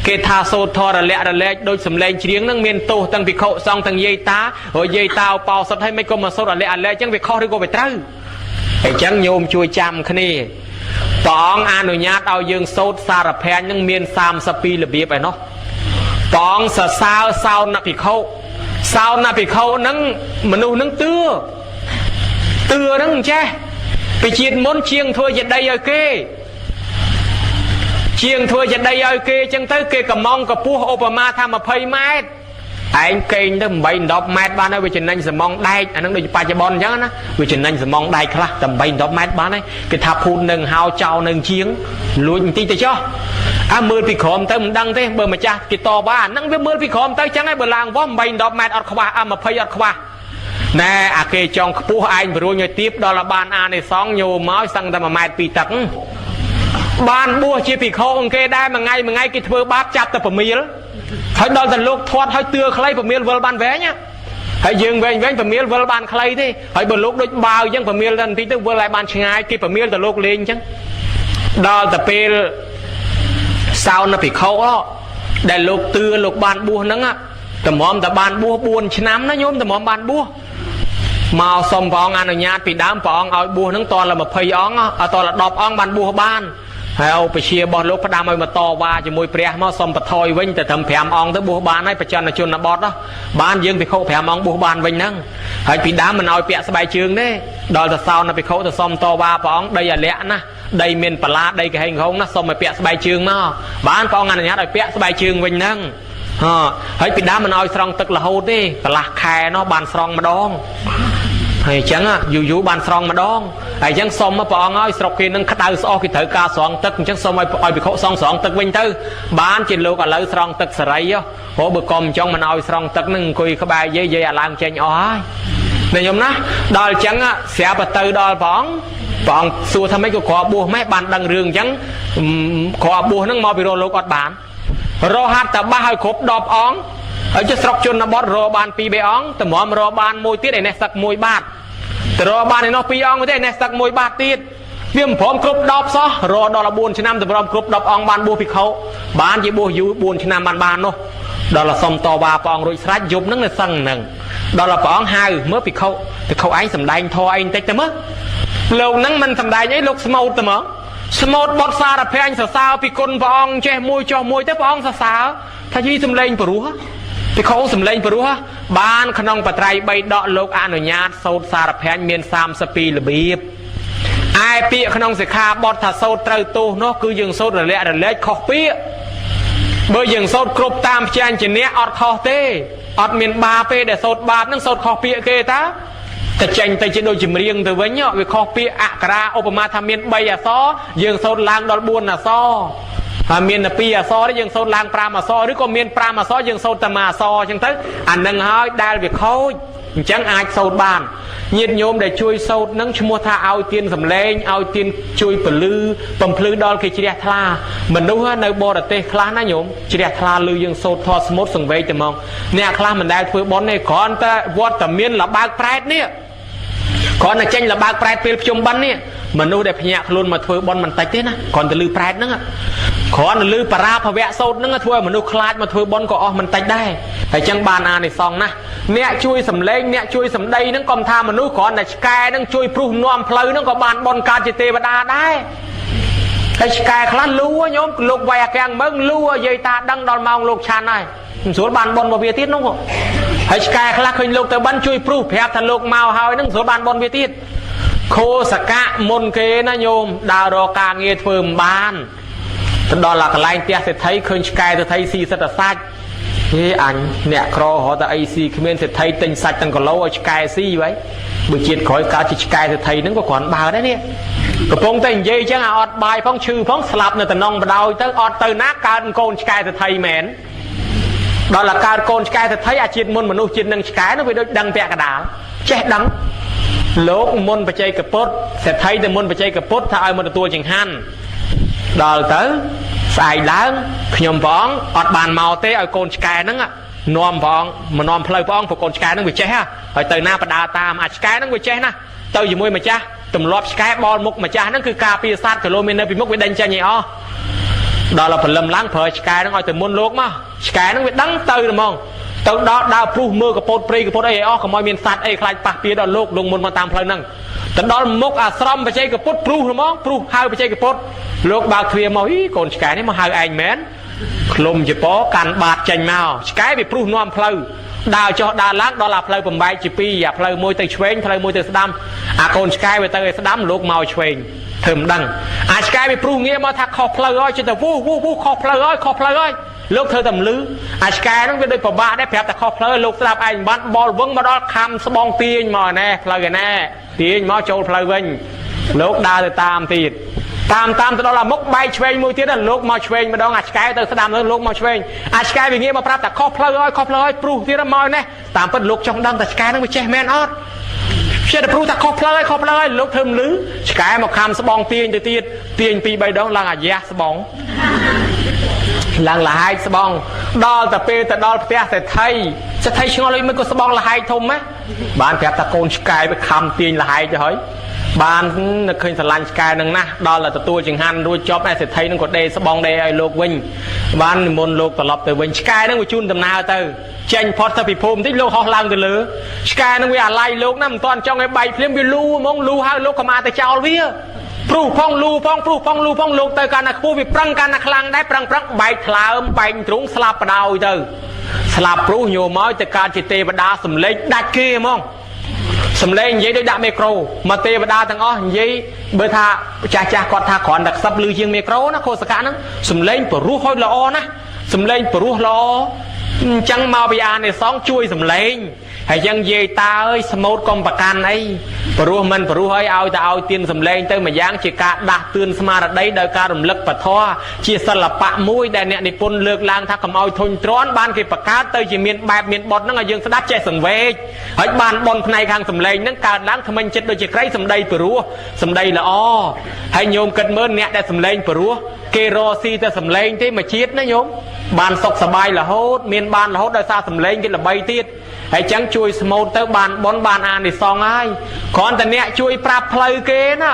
គេថាសោតធររលាក់រលែកដូចសំឡេងច្រៀងនឹងមានទោសទាំងភិក្ខុសង្ឃទាំងយាយតាហើយយាយតាបោសុតឲ្យមិនក៏មកសោតរលាក់រលែកអញ្ចឹងវាខុសឬក៏វាត្រូវ អញ្ចឹងញោមជួយចាំគ្នាព្រះអង្គអនុញ្ញាតឲ្យយើងសូត្រសារភញ្ញនឹងមាន32របៀបឯណោះព្រះអង្គសរសើរសោនភិក្ខុសោនភិក្ខុនឹងមនុស្សនឹងទឿទឿនឹងអញ្ចេះពីជាតិមុនជាងធ្វើជាដីឲ្យគេជាងធ្វើជាដីឲ្យគេអញ្ចឹងទៅគេកំងកពស់ឧបមាថា20ម៉ែត្រឯងកេងទៅ8 10ម៉ែត្របានហើយវាចំណេញសមងដែកអានឹងដូចបច្ចុប្បន្នអញ្ចឹងណាវាចំណេញសមងដែកខ្លះតែ8 10ម៉ែត្របានហើយគេថាភូតនឹងហៅចោលនឹងជាងលួចបន្តិចទៅចុះអាមើលពីក្រោមទៅមិនដឹងទេបើម្ចាស់គេតបអាហ្នឹងវាមើលពីក្រោមទៅអញ្ចឹងហើយបើឡើងវាស់8 10ម៉ែត្រអត់ខ្វះអា20អត់ខ្វះណែអាគេចង់ខ្ពស់ឯងព្រួញឲ្យទៀបដល់បានអានិសងញោមកសឹងតែ1ម៉ែត្រ2ទឹកបានបួសជាភិក្ខុអង្គគេដែរមួយថ្ងៃមួយថ្ងៃគេធ្វើបាបចាប់តែប្រមៀលហើយដល់តែលោកធាត់ហើយទឿខ្លីប្រមៀលវិលបានវែងហើយយើងវែងវែងប្រមៀលវិលបានខ្លីទេហើយបើលោកដូចបាវអញ្ចឹងប្រមៀលតែបន្តិចទៅវិលឲ្យបានឆ្ងាយគេប្រមៀលតែលោកលេងអញ្ចឹងដល់តែពេលសោនភិក្ខុដែលលោកទឿលោកបានបួសហ្នឹងតម្រាំតែបានបួស4ឆ្នាំណាញោមតម្រាំបានបួសមកសុំព្រះអង្គអនុញ្ញាតពីដើមព្រះអង្គឲ្យបួសហ្នឹងតល20អង្គតល10អង្គបានបួសបានហើយឧបជារបស់លោកផ្ដាំឲ្យមកតវ៉ាជាមួយព្រះមកសុំបថយវិញតែត្រឹម5អង្គទៅបួសបានហើយបច្ចនជនបទបានយើងភិក្ខុ5អង្គបួសបានវិញហ្នឹងហើយពីដើមមិនឲ្យពាក់ស្បែកជើងទេដល់ទៅសោនភិក្ខុទៅសុំតវ៉ាព្រះអង្គដីអាលៈណាដីមានបលាដីកហេងហងណាសុំឲ្យពាក់ស្បែកជើងមកបានព្រះអង្គអនុញ្ញាតឲ្យពាក់ស្បែកជើងវិញហ្នឹងហ៎ហើយពីដើមមិនឲ្យស្រង់ទឹករហូតទេកន្លះខែនោះបានស្រង់ម្ដងហើយអញ្ចឹងយូរយូរបានស្រង់ម្ដងហើយអញ្ចឹងសុំព្រះអង្គឲ្យស្រុកគេនឹងក្តៅស្អុះគេត្រូវការស្រង់ទឹកអញ្ចឹងសុំឲ្យឲ្យភិក្ខុសង់ស្រង់ទឹកវិញទៅបានជាលោកឥឡូវស្រង់ទឹកសេរីហ៎បើកុំអញ្ចឹងមិនឲ្យស្រង់ទឹកនឹងអង្គុយក្បែរយាយយាយអាឡើងចេញអស់ហើយណាញោមណាដល់អញ្ចឹងស្រាប់ទៅដល់ព្រះអង្គព្រះអង្គសួរថាម៉េចក៏គ្របបួសម៉េះបានដឹងរឿងអញ្ចឹងគ្របបួសហ្នឹងមកពីរលោកអត់បានរហ័តតបាសឲ្យគ្រប់10អង្គហើយចុះស្រុកជនបទរបាន2 3អង្គតម្រាំរបានមួយទៀតឯនេះសឹកមួយបាតទៅរបានឯនោះ2អង្គទេឯនេះសឹកមួយបាតទៀតវាមិនព្រមគ្រប់10សោះរដល់4ឆ្នាំតម្រាំគ្រប់10អង្គបានបួសភិក្ខុបានជាបួសយូរ4ឆ្នាំបានបាននោះដល់សុំតវ៉ាព្រះអង្គរួចស្រេចយប់ហ្នឹងនៅសឹងហ្នឹងដល់ព្រះអង្គហៅមើលភិក្ខុភិក្ខុឯងសំដែងធម៌ឯងតិចទៅមើលលោកហ្នឹងមិនសំដែងអីលោកស្មូតទៅមកស្មូតបត់សារភញ្ញសរសើរពីគុណព្រះអង្គចេះមួយចុះមួយទៅព្រះអង្គសរសើរថាយីសំលេងព្រោះភិក្ខុសំលេងព្រោះបានក្នុងបត្រៃ3ដកលោកអនុញ្ញាតសូត្រសារភញ្ញមាន32របៀបឯពាក្យក្នុងសិក្ខាបទថាសូត្រត្រូវទោសនោះគឺយើងសូត្ររលាក់រលែកខុសពាក្យបើយើងសូត្រគ្រប់តាមព្យញ្ជនៈអត់ខុសទេអត់មានបាបទេដែលសូត្របាបនឹងសូត្រខុសពាក្យគេតាតែចេញទៅជាដូចចម្រៀងទៅវិញវាខុសពាក្យអក្សរាឧបមាថាមាន3អក្សរយើងសូត្រឡើងដល់4អក្សរហើយមានតែ2អក្សរទេយើងសូត្រឡើង5អក្សរឬក៏មាន5អក្សរយើងសូត្រតែ1អក្សរអញ្ចឹងទៅអានឹងហើយដែលវាខូចអញ្ចឹងអាចសូត្របានញាតិញោមដែលជួយសូត្រនឹងឈ្មោះថាឲ្យទៀនសំឡេងឲ្យទៀនជួយពលឺបំភ្លឺដល់គេជ្រះថ្លាមនុស្សនៅបរទេសខ្លះណាញោមជ្រះថ្លាឮយើងសូត្រធម៌ស្មុតសង្វេគតែហ្មងអ្នកខ្លះមិនដែលធ្វើបុណ្យទេគ្រាន់តែវត្តតែមានលបើកប្រែតនេះគ្រាន់តែចេញលបើកប្រែតពេលភ្ជុំបិណ្ឌនេះមនុស្សដែលភ្ញាក់ខ្លួនមកធ្វើបុណ្យមិនតិចទេណាគ្រាន់តែឮប្រែតហ្នឹងគ្រាន់តែឮបរាភវៈសូត្រហ្នឹងធ្វើឲ្យមនុស្សខ្លាចមកធ្វើបុណ្យក៏អស់មិនតិចដែរហើយចឹងបានអានិសង្សណាអ្នកជួយសំឡេងអ្នកជួយសម្ដីហ្នឹងកុំថាមនុស្សគ្រាន់តែឆ្កែហ្នឹងជួយព្រុសនាំផ្លូវហ្នឹងក៏បានបុណ្យកើតជាទេវតាដែរហើយឆ្កែខ្លះលូញោមលោកវាយអាកាំងមឹងលូយាយតាដឹងដល់ម៉ោងលោកឆាន់ហើយមិនស្រួលបានបុណ្យរបស់វាទៀតនោះហើយឆ្កែខ្លះឃើញលោកទៅបិណ្ឌជួយព្រុសប្រាប់ថាលោកមកហើយហ្នឹងស្រួលបានបុណ្យវាទៀតខោសកៈមុនគេណាញោមដើររកការងារធ្វើមិនបានទៅដល់កន្លែងផ្ទះសេដ្ឋីឃើញឆ្កែសេដ្ឋីស៊ីសិតតែសាច់ហេអញអ្នកក្ររត់តែអីស៊ីគ្មានសេដ្ឋីទិញសាច់ទាំងគីឡូឲ្យឆ្កែស៊ីវ៉ៃបើជាតិក្រោយកើតជាឆ្កែសេដ្ឋីហ្នឹងក៏គ្រាន់បើដែរនេះកំពុងតែនិយាយអញ្ចឹងអាអត់បាយផងឈឺផងស្លាប់នៅតំណងបដោយទៅអត់ទៅណាកើតកូនឆ្កែសេដ្ឋីមែនដល់តែកើតកូនឆ្កែសេដ្ឋីអាជាតិមុនមនុស្សជាតិនឹងឆ្កែនោះវាដូចដឹងពាក់កដាលចេះដឹងលោកមុនបច្ចេកពុទ្ធសេដ្ឋីទៅមុនបច្ចេកពុទ្ធថាឲ្យមកទទួលចង្ហាន់ដល់ទៅស្អែកឡើងខ្ញុំព្រះអង្គអត់បានមកទេឲ្យកូនឆ្កែហ្នឹងនាំព្រះអង្គមកនាំផ្លូវព្រះអង្គព្រោះកូនឆ្កែហ្នឹងវាចេះហើយទៅណាបដាតាមអាឆ្កែហ្នឹងវាចេះណាទៅជាមួយម្ចាស់ទម្លាប់ឆ្កែបលមុខម្ចាស់ហ្នឹងគឺការពារសត្វគីឡូមាននៅពីមុខវាដេញចេញឲ្យអស់ដល់ព្រលឹមឡើងប្រើឆ្កែហ្នឹងឲ្យទៅមុនលោកមកឆ្កែហ្នឹងវាដឹងទៅហ្មងទៅដល់ដើរព្រុសមើលកពតព្រៃកពតអីឲ្យអស់កុំឲ្យមានសត្វអីខ្លាចប៉ះពៀដល់លោកលងមុនមកតាមផ្លូវហ្នឹង ទៅដល់មុខអាស្រមបច្ចេកពុទ្ធព្រុសហ្មងព្រុសហៅបច្ចេកពុទ្ធលោកបើកទ្វារមកអីកូនឆ្កែនេះមកហៅឯងមែនឃ្លុំជាពកាន់បាតចេញមកឆ្កែវាព្រុសនាំផ្លូវដើរចុះដើរឡើងដល់អាផ្លូវបំបែកជាពីរអាផ្លូវមួយទៅឆ្វេងផ្លូវមួយទៅស្ដាំអាកូនឆ្កែវាទៅឲ្យស្ដាំលោកមកឆ្វេងធ្វើមិនដឹងអាឆ្កែវាព្រុសងាកមកថាខុសផ្លូវហើយចិត្តទៅវូវូវូខុសផ្លូវហើយខុសផ្លូវហើយលោកធ្វើតែមលឺអាឆ្កែហ្នឹងវាដូចពិបាកដែរប្រាប់តែខុសផ្លូវលោកស្ដាប់ឯងបានបលវឹងមកដល់ខំស្បងទាញមកណែផ្លូវឯណែទាញមកចូលផ្លូវវិញលោកដើរទៅតាមទៀតតាមតាមទៅដល់អាមុខបែកឆ្វេងមួយទៀតលោកមកឆ្វេងម្ដងអាឆ្កែទៅស្ដាំទៅលោកមកឆ្វេងអាឆ្កែវាងាកមកប្រាប់តែខុសផ្លូវហើយខុសផ្លូវហើយព្រុសទៀតមកណែតាមពិតលោកចង់ដឹងតែឆ្កែហ្នឹងវាចេះមែនអត់ចេះតែព្រុសថាខុសផ្លូវហើយខុសផ្លូវហើយលោកធ្វើមលឺឆ្កែមកខំស្បងទាញទៅទៀតទាញពីរបីដងឡើងអាយ៉ាស្បងឡើងលហែកស្បងដល់ទៅពេលទៅដល់ផ្ទះសេដ្ឋីសេដ្ឋីឆ្ងល់លុយមិនក៏ស្បងលហែកធំហ៎បានប្រាប់ថាកូនឆ្កែវាខំទាញលហែកទៅហើយបាននឹកឃើញស្រឡាញ់ឆ្កែនឹងណាស់ដល់តែទទួលចង្ហាន់រួចចប់ឯសេដ្ឋីនឹងក៏ដេស្បងដេឲ្យលោកវិញបាននិមន្តលោកត្រឡប់ទៅវិញឆ្កែនឹងវាជូនដំណើរទៅចេញផុតទៅពីភូមិបន្តិចលោកហោះឡើងទៅលើឆ្កែនឹងវាអាឡ័យលោកណាមិនតាន់ចង់ឲ្យបែកភ្លាមវាលូហ្មងលូហើយលោកក៏មកទៅចោលវាព្រុសផងលូផងព្រុសផងលូផងលោកទៅកាន់តែខ្ពស់វាប្រឹងកាន់តែខ្លាំងដែរប្រឹងប្រឹងបែកថ្លើមបែកទ្រូងស្លាប់បដ ாய் ទៅស្លាប់ព្រុសញោមមកទៅកើតជាទេវតាសំលេងដាច់គេហ្មងសំលេងនិយាយដូចដាក់មីក្រូមកទេវតាទាំងអស់និយាយបើថាចាស់ចាស់គាត់ថាគ្រាន់តែខ្សឹបលឺជាងមីក្រូណាខោសកៈហ្នឹងសំលេងព្រោះហុយល្អណាស់សំលេងព្រោះល្អអញ្ចឹងមកពីអានិសង្ឃជួយសំលេងហើយចឹងយាយតាអើយស្មូតកុំប្រកាន់អីព្រោះមិនព្រោះអីឲ្យតែឲ្យទៀនសំលេងទៅមួយយ៉ាងជាការដាស់តឿនស្មារតីដោយការរំលឹកពធជាសិល្បៈមួយដែលអ្នកនិពន្ធលើកឡើងថាកុំឲ្យធុញទ្រាន់បានគេបង្កើតទៅជាមានបែបមានបទហ្នឹងឲ្យយើងស្ដាប់ចេះសង្វេគហើយបានបនផ្នែកខាងសំលេងហ្នឹងកើតឡើងថ្មិញចិត្តដូចជាក្រីសំដីព្រោះសំដីល្អហើយញោមគិតមើលអ្នកដែលសំលេងព្រោះគេរកស៊ីតែសំលេងទេមួយជាតិណាញោមបានសុខសប្បាយរហូតមានបានរហូតដោយសារសំលេងគេល្បីទៀតហើយចឹងជួយស្មូតទៅបានបនបានអានិសង្ឃហើយគ្រាន់តែអ្នកជួយប្រាប់ផ្លូវគេណា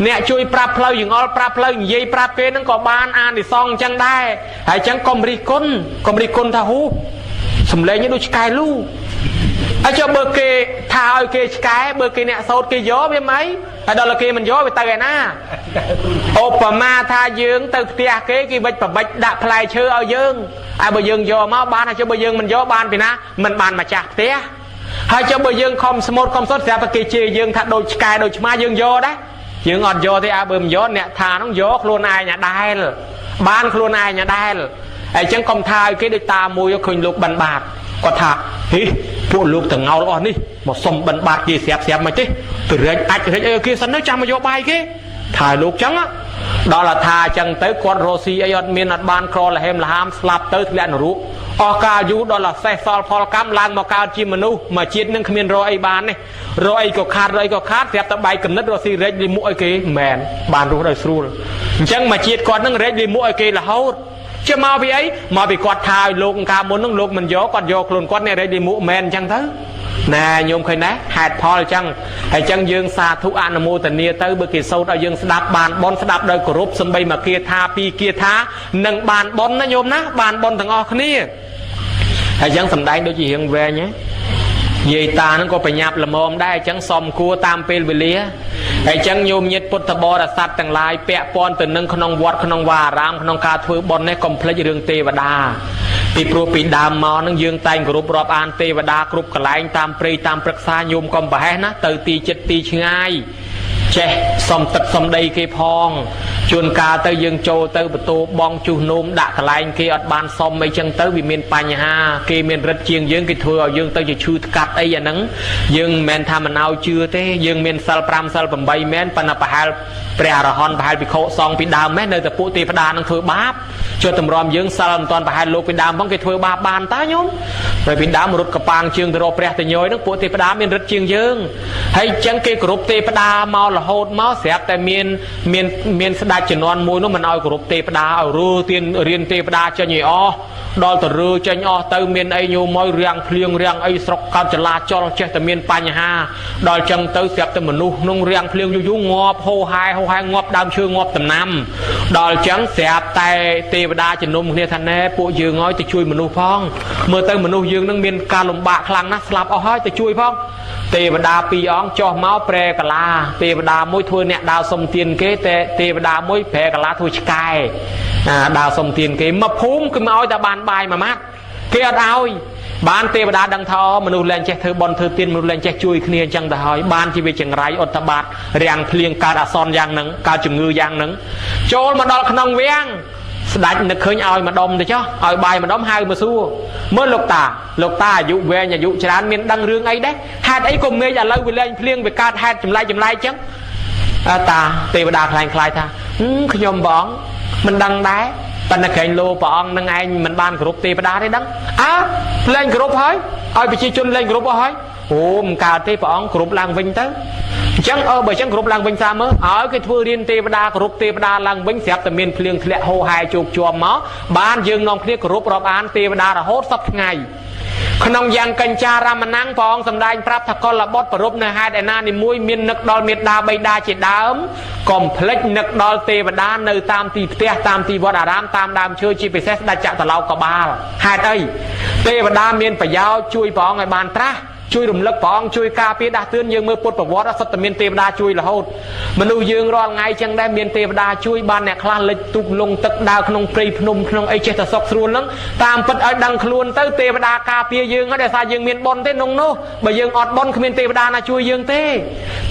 អ្នកជួយប្រាប់ផ្លូវយងអល់ប្រាប់ផ្លូវនិយាយប្រាប់គេហ្នឹងក៏បានអានិសង្ឃអញ្ចឹងដែរហើយចឹងកុំរិះគន់កុំរិះគន់ថាហ៊ូសំលេងនេះដូចឆ្កែលូហើយចុះបើគេថាឲ្យគេឆ្កែបើគេអ្នកសោតគេយកវាមិនអីហើយដល់គេមិនយកវាទៅឯណាឧបមាថាយើងទៅផ្ទះគេគេវិចបបិចដាក់ផ្លែឈើឲ្យយើងហើយបើយើងយកមកបានហើយចុះបើយើងមិនយកបានពីណាមិនបានម្ចាស់ផ្ទះហើយចុះបើយើងខំស្មូតខំសុតស្រាប់តែគេជេរយើងថាដូចឆ្កែដូចឆ្មាយើងយកដែរយើងអត់យកទេអើបើមិនយកអ្នកថានោះយកខ្លួនឯងអាដែលបានខ្លួនឯងអាដែលហើយអញ្ចឹងកុំថាឲ្យគេដូចតាមួយឃើញលោកបិណ្ឌបាតគាត់ថាហីពួកលោកតងោលអស់នេះមកសុំបិណ្ឌបាតគេស្រាប់ស្រាប់មកទេទៅរែកអាចរែកអីគេសិនទៅចាំមកយកបាយគេថាលោកចឹងដល់ថាអញ្ចឹងទៅគាត់រស់ស៊ីអីអត់មានអត់បានក្រលហេមលហាមស្លាប់ទៅធ្លាក់នរកអស់កាលយូរដល់តែសេះសល់ផលកម្មឡើងមកកើតជាមនុស្សមួយជាតិនឹងគ្មានរកអីបានទេរកអីក៏ខាតរកអីក៏ខាតស្រាប់តែបែកកំណត់រកស៊ីរែកលិមួកឲ្យគេមិនមែនបានរស់ដោយស្រួលអញ្ចឹងមួយជាតិគាត់នឹងរែកលិមួកឲ្យគេរហូតជាមកពីអីមកពីគាត់ថាឲ្យលោកកាលមុននឹងលោកមិនយកគាត់យកខ្លួនគាត់អ្នករែកលិមួកមែនអញ្ចឹងទៅណែញោមឃើញណាហេតុផលអញ្ចឹងហើយអញ្ចឹងយើងសាធុអនុមោទនាទៅបើគេសូត្រឲ្យយើងស្ដាប់បានបនស្ដាប់ដោយគោរពសំបីមកគាថាពីរគាថានឹងបានបនណាញោមណាបានបនទាំងអស់គ្នាហើយអញ្ចឹងសំដែងដូចជារៀងវែងហ៎យាយតាហ្នឹងក៏បញ្ញាប់ល្មមដែរអញ្ចឹងសំគួរតាមពេលវេលាហើយអញ្ចឹងញោមញាតពុទ្ធបរិស័ទទាំងឡាយពាក់ព័ន្ធទៅនឹងក្នុងវត្តក្នុងវាអារាមក្នុងការធ្វើបុណ្យនេះកុំភ្លេចរឿងទេវតាពីព្រោះពីដើមមកនឹងយើងតែងគោរពរាប់អានទេវតាគ្រប់កន្លែងតាមព្រៃតាមព្រឹក្សាញោមកុំប្រហែសណាទៅទីចិត្តទីឆ្ងាយចេះសំទឹកសំដីគេផងជួនកាលទៅយើងចូលទៅបន្ទោបងជុះនោមដាក់កន្លែងគេអត់បានសុំអីចឹងទៅវាមានបញ្ហាគេមានរិទ្ធជាងយើងគេធ្វើឲ្យយើងទៅជាឈឺថ្កាត់អីអាហ្នឹងយើងមិនមែនថាមិនឲ្យជឿទេយើងមានសិល5សិល8មែនប៉ុន្តែប្រហែលព្រះអរហន្តប្រហែលភិក្ខុសង្ឃពីដើមមែននៅតែពួកទេវតានឹងធ្វើបាបចុះតម្រាំយើងសិលមិនទាន់ប្រហែលលោកពីដើមផងគេធ្វើបាបបានតាញោមហើយពីដើមរត់កប៉ាងជើងទៅរកព្រះតញយហ្នឹងពួកទេវតាមានរិទ្ធជាងយើងហើយចឹងគេគោរពទេវតាមករ រហូតមកស្រាប់តែមានមានមានស្ដេចជំនាន់មួយនោះមិនឲ្យគោរពទេវតាឲ្យរើទៀនរៀនទេវតាចេញឲ្យអស់ដល់ទៅរើចេញអស់ទៅមានអីញោមមករាំងភ្លៀងរាំងអីស្រុកកើតចលាចលចេះតែមានបញ្ហាដល់ចឹងទៅស្រាប់តែមនុស្សក្នុងរាំងភ្លៀងយូរយូរងាប់ហោហែហោហែងាប់ដើមឈើងាប់ដំណាំដល់ចឹងស្រាប់តែទេវតាជំនុំគ្នាថាណែពួកយើងឲ្យទៅជួយមនុស្សផងមើលទៅមនុស្សយើងនឹងមានការលំបាកខ្លាំងណាស់ស្លាប់អស់ហើយទៅជួយផងទេវតាពីរអង្គចុះមកប្រែកាឡាទេវតាមួយធ្វើអ្នកដើរសុំទានគេតែទេវតាមួយប្រែកាឡាធ្វើឆ្កែដើរសុំទានគេមកភូមិគឺមកឲ្យតែបានបាយមួយម៉ាត់គេអត់ឲ្យបានទេវតាដឹងថាមនុស្សលែងចេះធ្វើបន់ធ្វើទានមនុស្សលែងចេះជួយគ្នាអញ្ចឹងទៅហើយបានជាវាចង្រៃអត្តបាតរាំងភ្លៀងកើតអាសន្នយ៉ាងហ្នឹងកើតជំងឺយ៉ាងហ្នឹងចូលមកដល់ក្នុងវាំងស្ដេចនឹកឃើញឲ្យម្ដុំទៅចុះឲ្យបាយម្ដុំហៅមកសួរមើលលោកតាលោកតាអាយុវែងអាយុច្រើនមានដឹងរឿងអីដែរហេតុអីក៏មេឃឥឡូវវាលែងភ្លៀងវាកើតហេតុចម្លែកចម្លែកចឹងតាទេវតាខ្លែងខ្លាយថាខ្ញុំបងមិនដឹងដែរប៉ុន្តែក្រែងលោព្រះអង្គនឹងឯងមិនបានគោរពទេវតាទេដឹងអើលែងគោរពហើយឲ្យប្រជាជនលែងគោរពអស់ហើយអូមិនកើតទេព្រះអង្គគោរពឡើងវិញទៅអញ្ចឹងអើបើអញ្ចឹងគោរពឡើងវិញសាមើលឲ្យគេធ្វើរៀនទេវតាគោរពទេវតាឡើងវិញស្រាប់តែមានភ្លៀងធ្លាក់ហូរហែជោគជាំមកបានយើងនាំគ្នាគោរពរាប់អានទេវតារហូតសពថ្ងៃក្នុងយ៉ាងកញ្ចារមណាំងព្រះអង្គសម្ដែងប្រាប់ថាកុលបុត្រប្រពនៅហេតុឯណានីមួយមាននឹកដល់មេដាបៃតាជាដើមកុំភ្លេចនឹកដល់ទេវតានៅតាមទីផ្ទះតាមទីវត្តអារាមតាមដើមឈើជាពិសេសស្ដេចចតុឡោកបាលហេតុអីទេវតាមានប្រយោជន៍ជួយព្រះអង្គឲ្យបានត្រាស់ជួយរំលឹកព្រះអង្គជួយការពារដាស់តឿនយើងមើលពុទ្ធប្រវត្តិសុទ្ធតែមានទេវតាជួយរហូតមនុស្សយើងរាល់ថ្ងៃចឹងដែរមានទេវតាជួយបានអ្នកខ្លះលិចទូកលងទឹកដើរក្នុងព្រៃភ្នំក្នុងអីចេះតែសុខស្រួលហ្នឹងតាមពិតឲ្យដឹងខ្លួនទៅទេវតាការពារយើងហើយដោយសារយើងមានបុណ្យទេក្នុងនោះបើយើងអត់បុណ្យគ្មានទេវតាណាជួយយើងទេ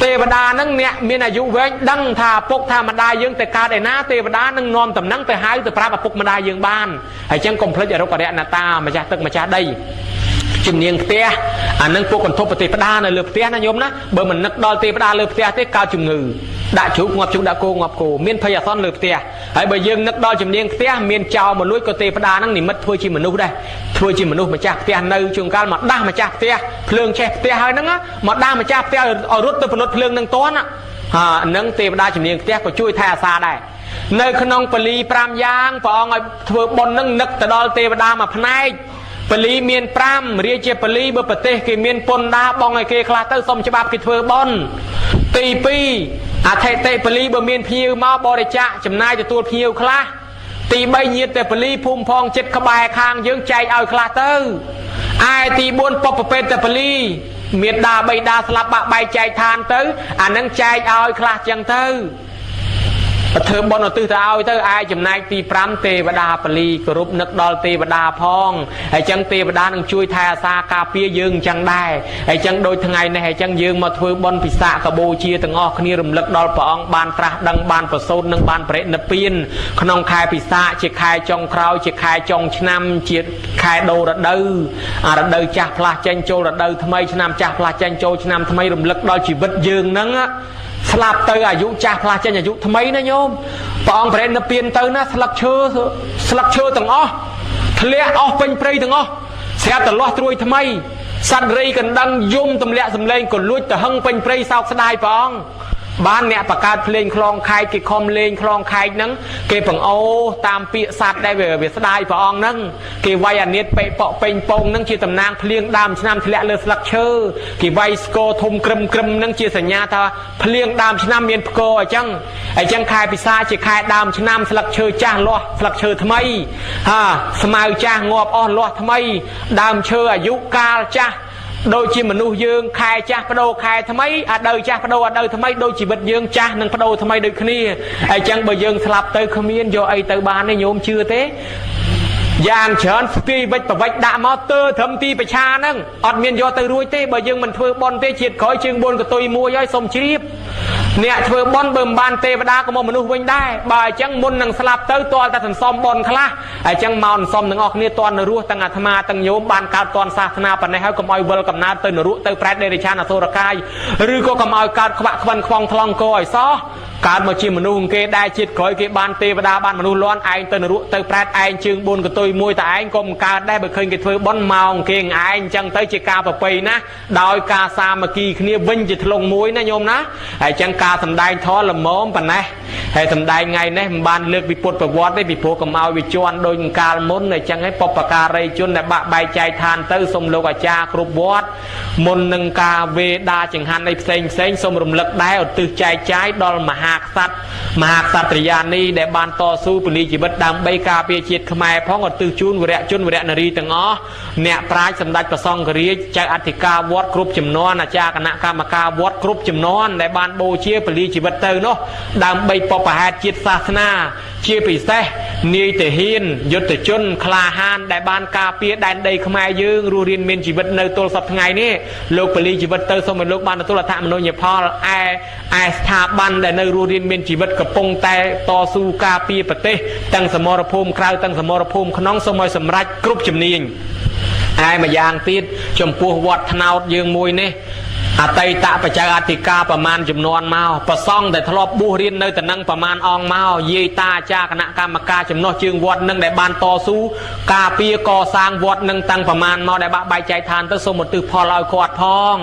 ទេវតាហ្នឹងអ្នកមានអាយុវែងដឹងថាឪពុកថាម្ដាយយើងទៅកើតឯណាទេវតានឹងនាំតំណែងទៅហៅទៅប្រាប់ឪពុកម្ដាយយើងបានហើយចឹងកុំភ្លេចអរុក្ខរណតាម្ចាស់ទឹកម្ចាស់ដីជំនាញផ្ទះអានឹងពួកកន្ធប់ប្រទេសផ្ដានៅលើផ្ទះណាញោមណាបើមិននឹកដល់ទេវតាលើផ្ទះទេកើតជំងឺដាក់ជ្រូកងាប់ជ្រូកដាក់គោងាប់គោមានភ័យអាសន្នលើផ្ទះហើយបើយើងនឹកដល់ជំនាញផ្ទះមានចោលមកលួចក៏ទេវតានឹងនិមិត្តធ្វើជាមនុស្សដែរធ្វើជាមនុស្សម្ចាស់ផ្ទះនៅជួនកាលមកដាស់ម្ចាស់ផ្ទះភ្លើងឆេះផ្ទះហើយហ្នឹងមកដាស់ម្ចាស់ផ្ទះឲ្យរត់ទៅផលិតភ្លើងនឹងតន់ហានឹងទេវតាជំនាញផ្ទះក៏ជួយថែអាសាដែរនៅក្នុងពលី5យ៉ាងព្រះអង្គឲ្យធ្វើបុណ្យនឹងនឹកទៅដល់ទេវតាមួយផ្នែកពលីមាន5រាជាពលីបើប្រទេសគេមានពន្ធដាបងឲ្យគេខ្លះទៅសុំច្បាប់គេធ្វើបុណ្យទី2អធិតិពលីបើមានភ្ញៀវមកបរិច្ចាគចំណាយទទួលភ្ញៀវខ្លះទី3ញាតិពលីភូមិផងចិត្តក្បែរខាងយើងចែកឲ្យខ្លះទៅឯទី4ពពពេតពលីមានដាបីដាស្លាប់បាក់បែកចែកឋានទៅអានឹងចែកឲ្យខ្លះចឹងទៅធ្វើបុណ្យឧទ្ទិសទៅឲ្យទៅឯចំណែកទី5ទេវតាពលីគោរពនឹកដល់ទេវតាផងហើយចឹងទេវតានឹងជួយថែអាសាការពារយើងអញ្ចឹងដែរហើយចឹងដូចថ្ងៃនេះហើយចឹងយើងមកធ្វើបុណ្យពិសាខបូជាទាំងអស់គ្នារំលឹកដល់ព្រះអង្គបានត្រាស់ដឹងបានប្រសូតនិងបានបរិនិព្វានក្នុងខែពិសាខជាខែចុងក្រោយជាខែចុងឆ្នាំជាខែដូររដូវអារដូវចាស់ផ្លាស់ចេញចូលរដូវថ្មីឆ្នាំចាស់ផ្លាស់ចេញចូលឆ្នាំថ្មីរំលឹកដល់ជីវិតយើងហ្នឹងស្លាប់ទៅអាយុចាស់ផ្លាស់ចេញអាយុថ្មីណាញោមព្រះអង្គប្រេណនិព្វានទៅណាស្លឹកឈើស្លឹកឈើទាំងអស់ធ្លាក់អស់ពេញព្រៃទាំងអស់ស្រាប់តែលាស់ត្រួយថ្មីសត្វរីកណ្ដឹងយំទម្លាក់សំឡេងក៏លួចទៅហឹងពេញព្រៃសោកស្ដាយព្រះអង្គបានអ្នកបង្កើតភ្លេងខ្លងខែកគេខំលេងខ្លងខែកហ្នឹងគេបង្អូតាមពាក្យសត្វដែលវាស្ដាយព្រះអង្គហ្នឹងគេវាយអានៀតពេប៉ក់ពេញពងហ្នឹងជាតំណាងភ្លៀងដើមឆ្នាំធ្លាក់លើស្លឹកឈើគេវាយស្គរធំក្រឹមក្រឹមហ្នឹងជាសញ្ញាថាភ្លៀងដើមឆ្នាំមានផ្គរអញ្ចឹងអញ្ចឹងខែពិសាជាខែដើមឆ្នាំស្លឹកឈើចាស់លាស់ស្លឹកឈើថ្មីហាស្មៅចាស់ងាប់អស់លាស់ថ្មីដើមឈើអាយុកាលចាស់ដូចជាមនុស្សយើងខែចាស់បដូរខែថ្មីអាដូវចាស់បដូរអាដូវថ្មីដូចជីវិតយើងចាស់នឹងបដូរថ្មីដូចគ្នាអញ្ចឹងបើយើងស្លាប់ទៅគ្មានយកអីទៅបានទេញោមជឿទេយ៉ាងច្រើនស្ទាយវិចប្រវិចដាក់មកទើត្រឹមទីប្រឆាហ្នឹងអត់មានយកទៅរួចទេបើយើងមិនធ្វើបន់ទេជាតិក្រោយជើង4កតុយមួយហើយសុំជ្រាបអ្នកធ្វើបន់បើមិនបានទេវតាក៏មកមនុស្សវិញដែរបើអញ្ចឹងមុននឹងស្លាប់ទៅទាល់តែសន្សំបន់ខ្លះអញ្ចឹងមកសន្សំទាំងអស់គ្នាទាន់នៅរស់ទាំងអាត្មាទាំងញោមបានកើតទាន់សាសនាប៉ុណ្ណេះហើយកុំឲ្យវិលកំណើតទៅនរកទៅប្រែតដេរិឆានអសុរកាយឬក៏កុំឲ្យកើតខ្វាក់ខ្វិនខ្វងថ្លង់កឲ្យសោះ កើតមកជាមនុស្សគេដែរជាតិក្រោយគេបានទេវតាបានមនុស្សលាន់ឯងទៅនរកទៅប្រែតឯងជើង4កន្ទុយមួយតែឯងក៏មិនកើតដែរបើឃើញគេធ្វើបុណ្យមកគេឯងអញ្ចឹងទៅជាការប្រពៃណាដោយការសាមគ្គីគ្នាវិញជាធ្លុងមួយណាញោមណាហើយអញ្ចឹងការសំដែងធម៌ល្មមប៉ុណ្ណេះហើយសំដែងថ្ងៃនេះមិនបានលើកពីពុទ្ធប្រវត្តិទេពីព្រោះកុំឲ្យវាជន់ដូចកាលមុនអញ្ចឹងឯងបុព្វការីជនដែលបាក់បែកចែកឋានទៅសូមលោកអាចារ្យគ្រប់វត្តមុននឹងការវេដាចង្ហាន់អីផ្សេងផ្សេងសូមរំលឹកដែរឧទ្ទិសចែកចាយដល់មហាក្សត្រមហាក្សត្រិយានីដែលបានតស៊ូពលីជីវិតដើម្បីការពារជាតិខ្មែរផងឧទ្ទិសជូនវរៈជនវរៈនារីទាំងអស់អ្នកប្រាជ្ញសម្ដេចព្រះសង្ឃរាជចៅអធិការវត្តគ្រប់ចំនួនអាចារ្យគណៈកម្មការវត្តគ្រប់ចំនួនដែលបានបូជាពលីជីវិតទៅនោះដើម្បីបពហេតុជាតិសាសនាជាពិសេសនាយទាហានយុទ្ធជនក្លាហានដែលបានការពារដែនដីខ្មែរយើងរស់រានមានជីវិតនៅទល់សប្តាហ៍ថ្ងៃនេះលោកពលីជីវិតទៅសូមឲ្យលោកបានទទួលអត្ថមនុញ្ញផលឯឯស្ថាប័នដែលនៅរស់រានមានជីវិតកំពុងតែតស៊ូការពារប្រទេសទាំងសមរភូមិក្រៅទាំងសមរភូមិក្នុងសូមឲ្យសម្រេចគ្រប់ជំនាញឯម្យ៉ាងទៀតចំពោះវត្តថ្នោតយើងមួយនេះអតីតបច្ច័យអធិការប្រមាណចំនួនមកប្រសង់ដែលធ្លាប់បួសរៀននៅតំណឹងប្រមាណអង្គមកយាយតាអាចារ្យគណៈកម្មការចំណោះជើងវត្តនឹងដែលបានតស៊ូការពារកសាងវត្តនឹងតាំងប្រមាណមកដែលបាក់បែកចែកឋានទៅសូមឧទ្ទិសផលឲ្យគាត់ផង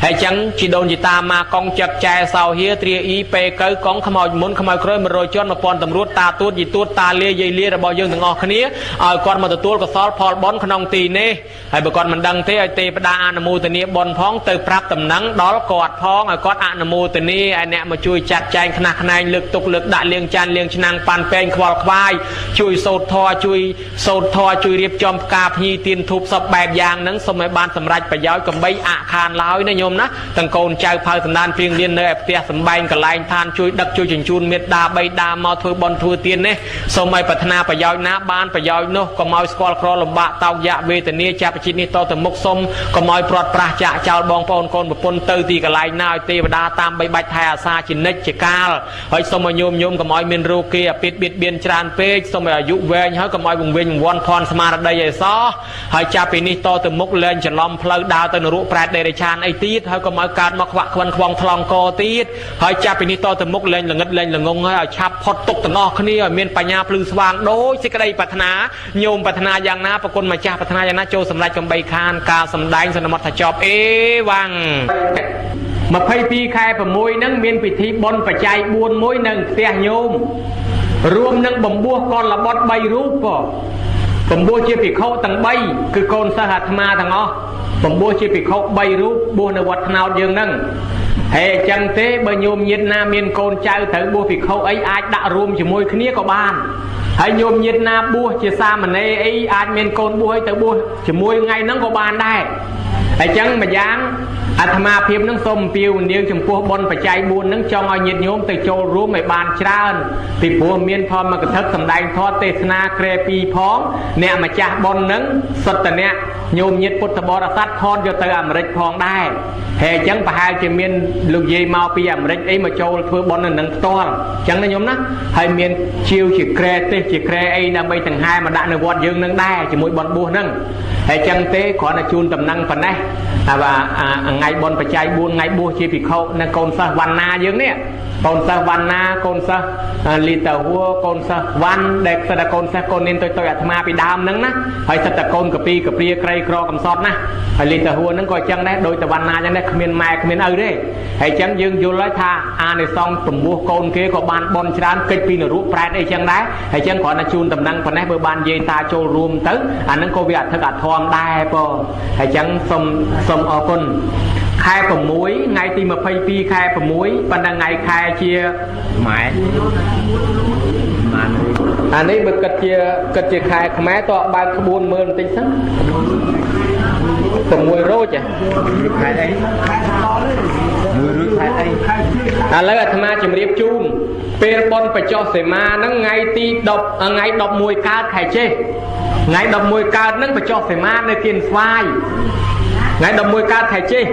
ហើយចឹងជីដូនជីតាមកកងចឹកចែសោហៀទ្រាអ៊ីពេកៅកងខ្មោចមុនខ្មោចក្រោយ100ជាន់1000តម្រួតតាទួតយីទួតតាលាយាយលារបស់យើងទាំងអស់គ្នាឲ្យគាត់មកទទួលកុសលផលបុណ្យក្នុងទីនេះហើយបើគាត់មិនដឹងទេឲ្យទេវតាអនុមោទនាបុណ្យផងទៅប្រាប់តំណែងដល់គាត់ផងឲ្យគាត់អនុមោទនាឲ្យអ្នកមកជួយចាត់ចែងខ្នះខ្នែងលើកទុកលើកដាក់លាងចានលាងឆ្នាំងប៉ាន់ពែងខ្វល់ខ្វាយជួយសូត្រធម៌ជួយសូត្រធម៌ជួយរៀបចំផ្កាភ្ញីទៀនធូបសពបែបយ៉ាងហ្នឹងសូមឲ្យបានសម្រេចប្រយោជន៍កំបីអខានឡើយណាញោមណាទាំងកូនចៅផៅសន្តានព្រៀងលៀននៅឯផ្ទះសំបែងកន្លែងឋានជួយដឹកជួយជញ្ជូនមេត្តាបីតាមកធ្វើបុណ្យធ្វើទាននេះសូមឲ្យប្រាថ្នាប្រយោជន៍ណាបានប្រយោជន៍នោះកុំឲ្យស្គាល់ក្រលំបាកតោកយ៉ាក់វេទនាចាប់ជាតិនេះតទៅមុខសូមកុំឲ្យព្រាត់ប្រាសចាក់ចោលបងប្អូនកូនប្រពន្ធទៅទីកន្លែងណាឲ្យទេវតាតាមបីបាច់ថែអាសាជានិច្ចជាកាលហើយសូមឲ្យញោមញោមកុំឲ្យមានរោគាអាពាធបៀតបៀនច្រើនពេកសូមឲ្យអាយុវែងហើយកុំឲ្យវង្វេងវង្វាន់ភ័ណ្ឌស្មារតីឲ្យសោះហើយចាប់ពីនេះតទៅមុខលែងច្រឡំផ្លូវដើរទៅនរកប្រែតដេរិឆានអីទៀតហើយកុំឲ្យកើតមកខ្វាក់ខ្វិនខ្វងថ្លង់កទៀតហើយចាប់ពីនេះតទៅមុខលែងល្ងិតលែងល្ងងហើយឲ្យឆាប់ផុតទុកទាំងអស់គ្នាឲ្យមានបញ្ញាភ្លឺស្វាងដោយសេចក្តីប្រាថ្នាញោមប្រាថ្នាយ៉ាងណាប្រគុណម្ចាស់ប្រាថ្នាយ៉ាងណាចូលសម្រេចកំបីខានការសម្ដែងសន្មតថាចប់អេវ៉ាំង22ខែ6ហ្នឹងមានពិធីបុណ្យបច្ច័យ4មួយនៅផ្ទះញោមរួមនឹងបំពោះកុលបុត្រ3រូបក៏បំពោះជាភិក្ខុទាំង3គឺកូនសិស្សអាត្មាទាំងអស់បំពោះជាភិក្ខុ3រូបបួសនៅវត្តថ្នោតយើងហ្នឹងហើយអញ្ចឹងទេបើញោមញាតិណាមានកូនចៅត្រូវបួសភិក្ខុអីអាចដាក់រួមជាមួយគ្នាក៏បានហើយញោមញាតិណាបួសជាសាមណេរអីអាចមានកូនបួសអីទៅបួសជាមួយថ្ងៃហ្នឹងក៏បានដែរអញ្ចឹងម្យ៉ាងអាត្មាភាពនឹងសូមអំពាវនាវចំពោះបុណ្យបច្ច័យ4នឹងចង់ឲ្យញាតិញោមទៅចូលរួមឲ្យបានច្រើនពីព្រោះមានធម្មកថាសម្ដែងធម៌ទេសនាក្រែពីរផងអ្នកម្ចាស់បុណ្យនឹងសុទ្ធតអ្នកញោមញាតិពុទ្ធបរិស័ទថតយកទៅអាមេរិកផងដែរហើយអញ្ចឹងប្រហែលជាមានលោកយាយមកពីអាមេរិកអីមកចូលធ្វើបុណ្យនៅនឹងផ្ទាល់អញ្ចឹងណាញោមណាហើយមានជាវជាក្រែទេសជាក្រែអីដើម្បីដង្ហែមកដាក់នៅវត្តយើងនឹងដែរជាមួយបុណ្យបួសនឹងហើយអញ្ចឹងទេគ្រាន់តែជូនតំណែងប៉ុណ្ណេះតែว่าថ្ងៃបុណ្យបច្ច័យ4ថ្ងៃបួសជាភិក្ខុនៅកូនសិស្សវណ្ណាយើងនេះកូនសិស្សវណ្ណាកូនសិស្សលីតាហួកូនសិស្សវ៉ាន់ដែលសិតតែកូនសិស្សកូននានតូចៗអាត្មាពីដើមហ្នឹងណាហើយសិតតែកូនកពីកព្រាក្រីក្រកំសត់ណាហើយលីតាហួហ្នឹងក៏អញ្ចឹងដែរដូចតែវណ្ណាអញ្ចឹងដែរគ្មានម៉ែគ្មានឪទេហើយអញ្ចឹងយើងយល់ហើយថាអានិសង្សពំពោះកូនគេក៏បានបនច្រើនកិច្ចពីនរកប្រែតអីចឹងដែរហើយអញ្ចឹងគ្រាន់តែជូនតំណែងប៉ុណ្ណេះបើបានយាយតាចូលរួមទៅអាហ្នឹងក៏វាអធិកអធមដែរបងហើយអញ្ចឹងសូមសូមអរគុណខែ6ថ្ងៃទី22ខែ6ប៉ុន្តែថ្ងៃខែជា ម៉ែម៉ាន អានេះបើគិតជាគិតជាខែខ្មែរតើបើកក្បួនមើលបន្តិចសិន6រោច ខែអីរួចខែអី ឥឡូវអាត្មាជម្រាបជូនពេលបុណ្យបច្ចុសីមាហ្នឹងថ្ងៃទី10ថ្ងៃ11កើតខែចេសថ្ងៃ11កើតហ្នឹងបច្ចុសីមានៅគៀនស្វាយថ្ងៃ11កើតខែចេស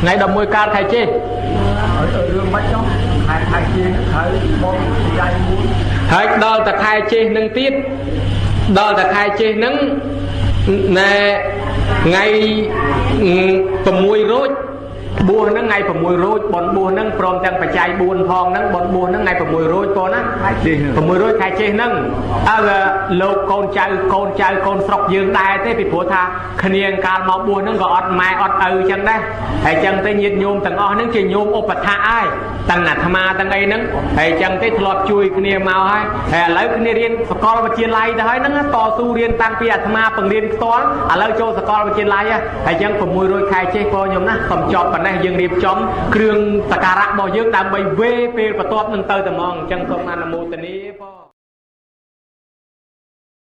ថ្ងៃ11កើតខែចេស រឿងមិនចុះខែខែជាងខែបងចៃមួយ ហើយដល់តខែចេសនឹងទៀតដល់តខែចេសនឹងណែថ្ងៃ6រោច បួសហ្នឹងថ្ងៃ6រោចបនបួសហ្នឹងព្រមទាំងបច្ច័យ4ផងហ្នឹងបនបួសហ្នឹងថ្ងៃ6រោចបងណា ខែជេស 6រោចខែចេះហ្នឹងអើលោកកូនចៅកូនចៅកូនស្រុកយើងដែរទេពីព្រោះថាគ្នាកាលមកបួសហ្នឹងក៏អត់ម៉ែអត់ឪចឹងដែរហើយចឹងទេញាតិញោមទាំងអស់ហ្នឹងជាញោមឧបថាហើយទាំងអាត្មាទាំងអីហ្នឹងហើយចឹងទេធ្លាប់ជួយគ្នាមកហើយហើយឥឡូវគ្នារៀនសកលវិទ្យាល័យទៅហើយហ្នឹងតស៊ូរៀនតាំងពីអាត្មាបង្រៀនផ្ទាល់ឥឡូវចូលសកលវិទ្យាល័យហើយចឹង600ខែចេះបងខ្ញុំណាសូមចប់ប៉ុណ្ណេះយើងរៀបចំគ្រឿងសក្ការៈរបស់យើងដើម្បីវេពេលបន្ទាប់នឹងទៅតែហ្មងអញ្ចឹងសូមអនុមោទនាបង។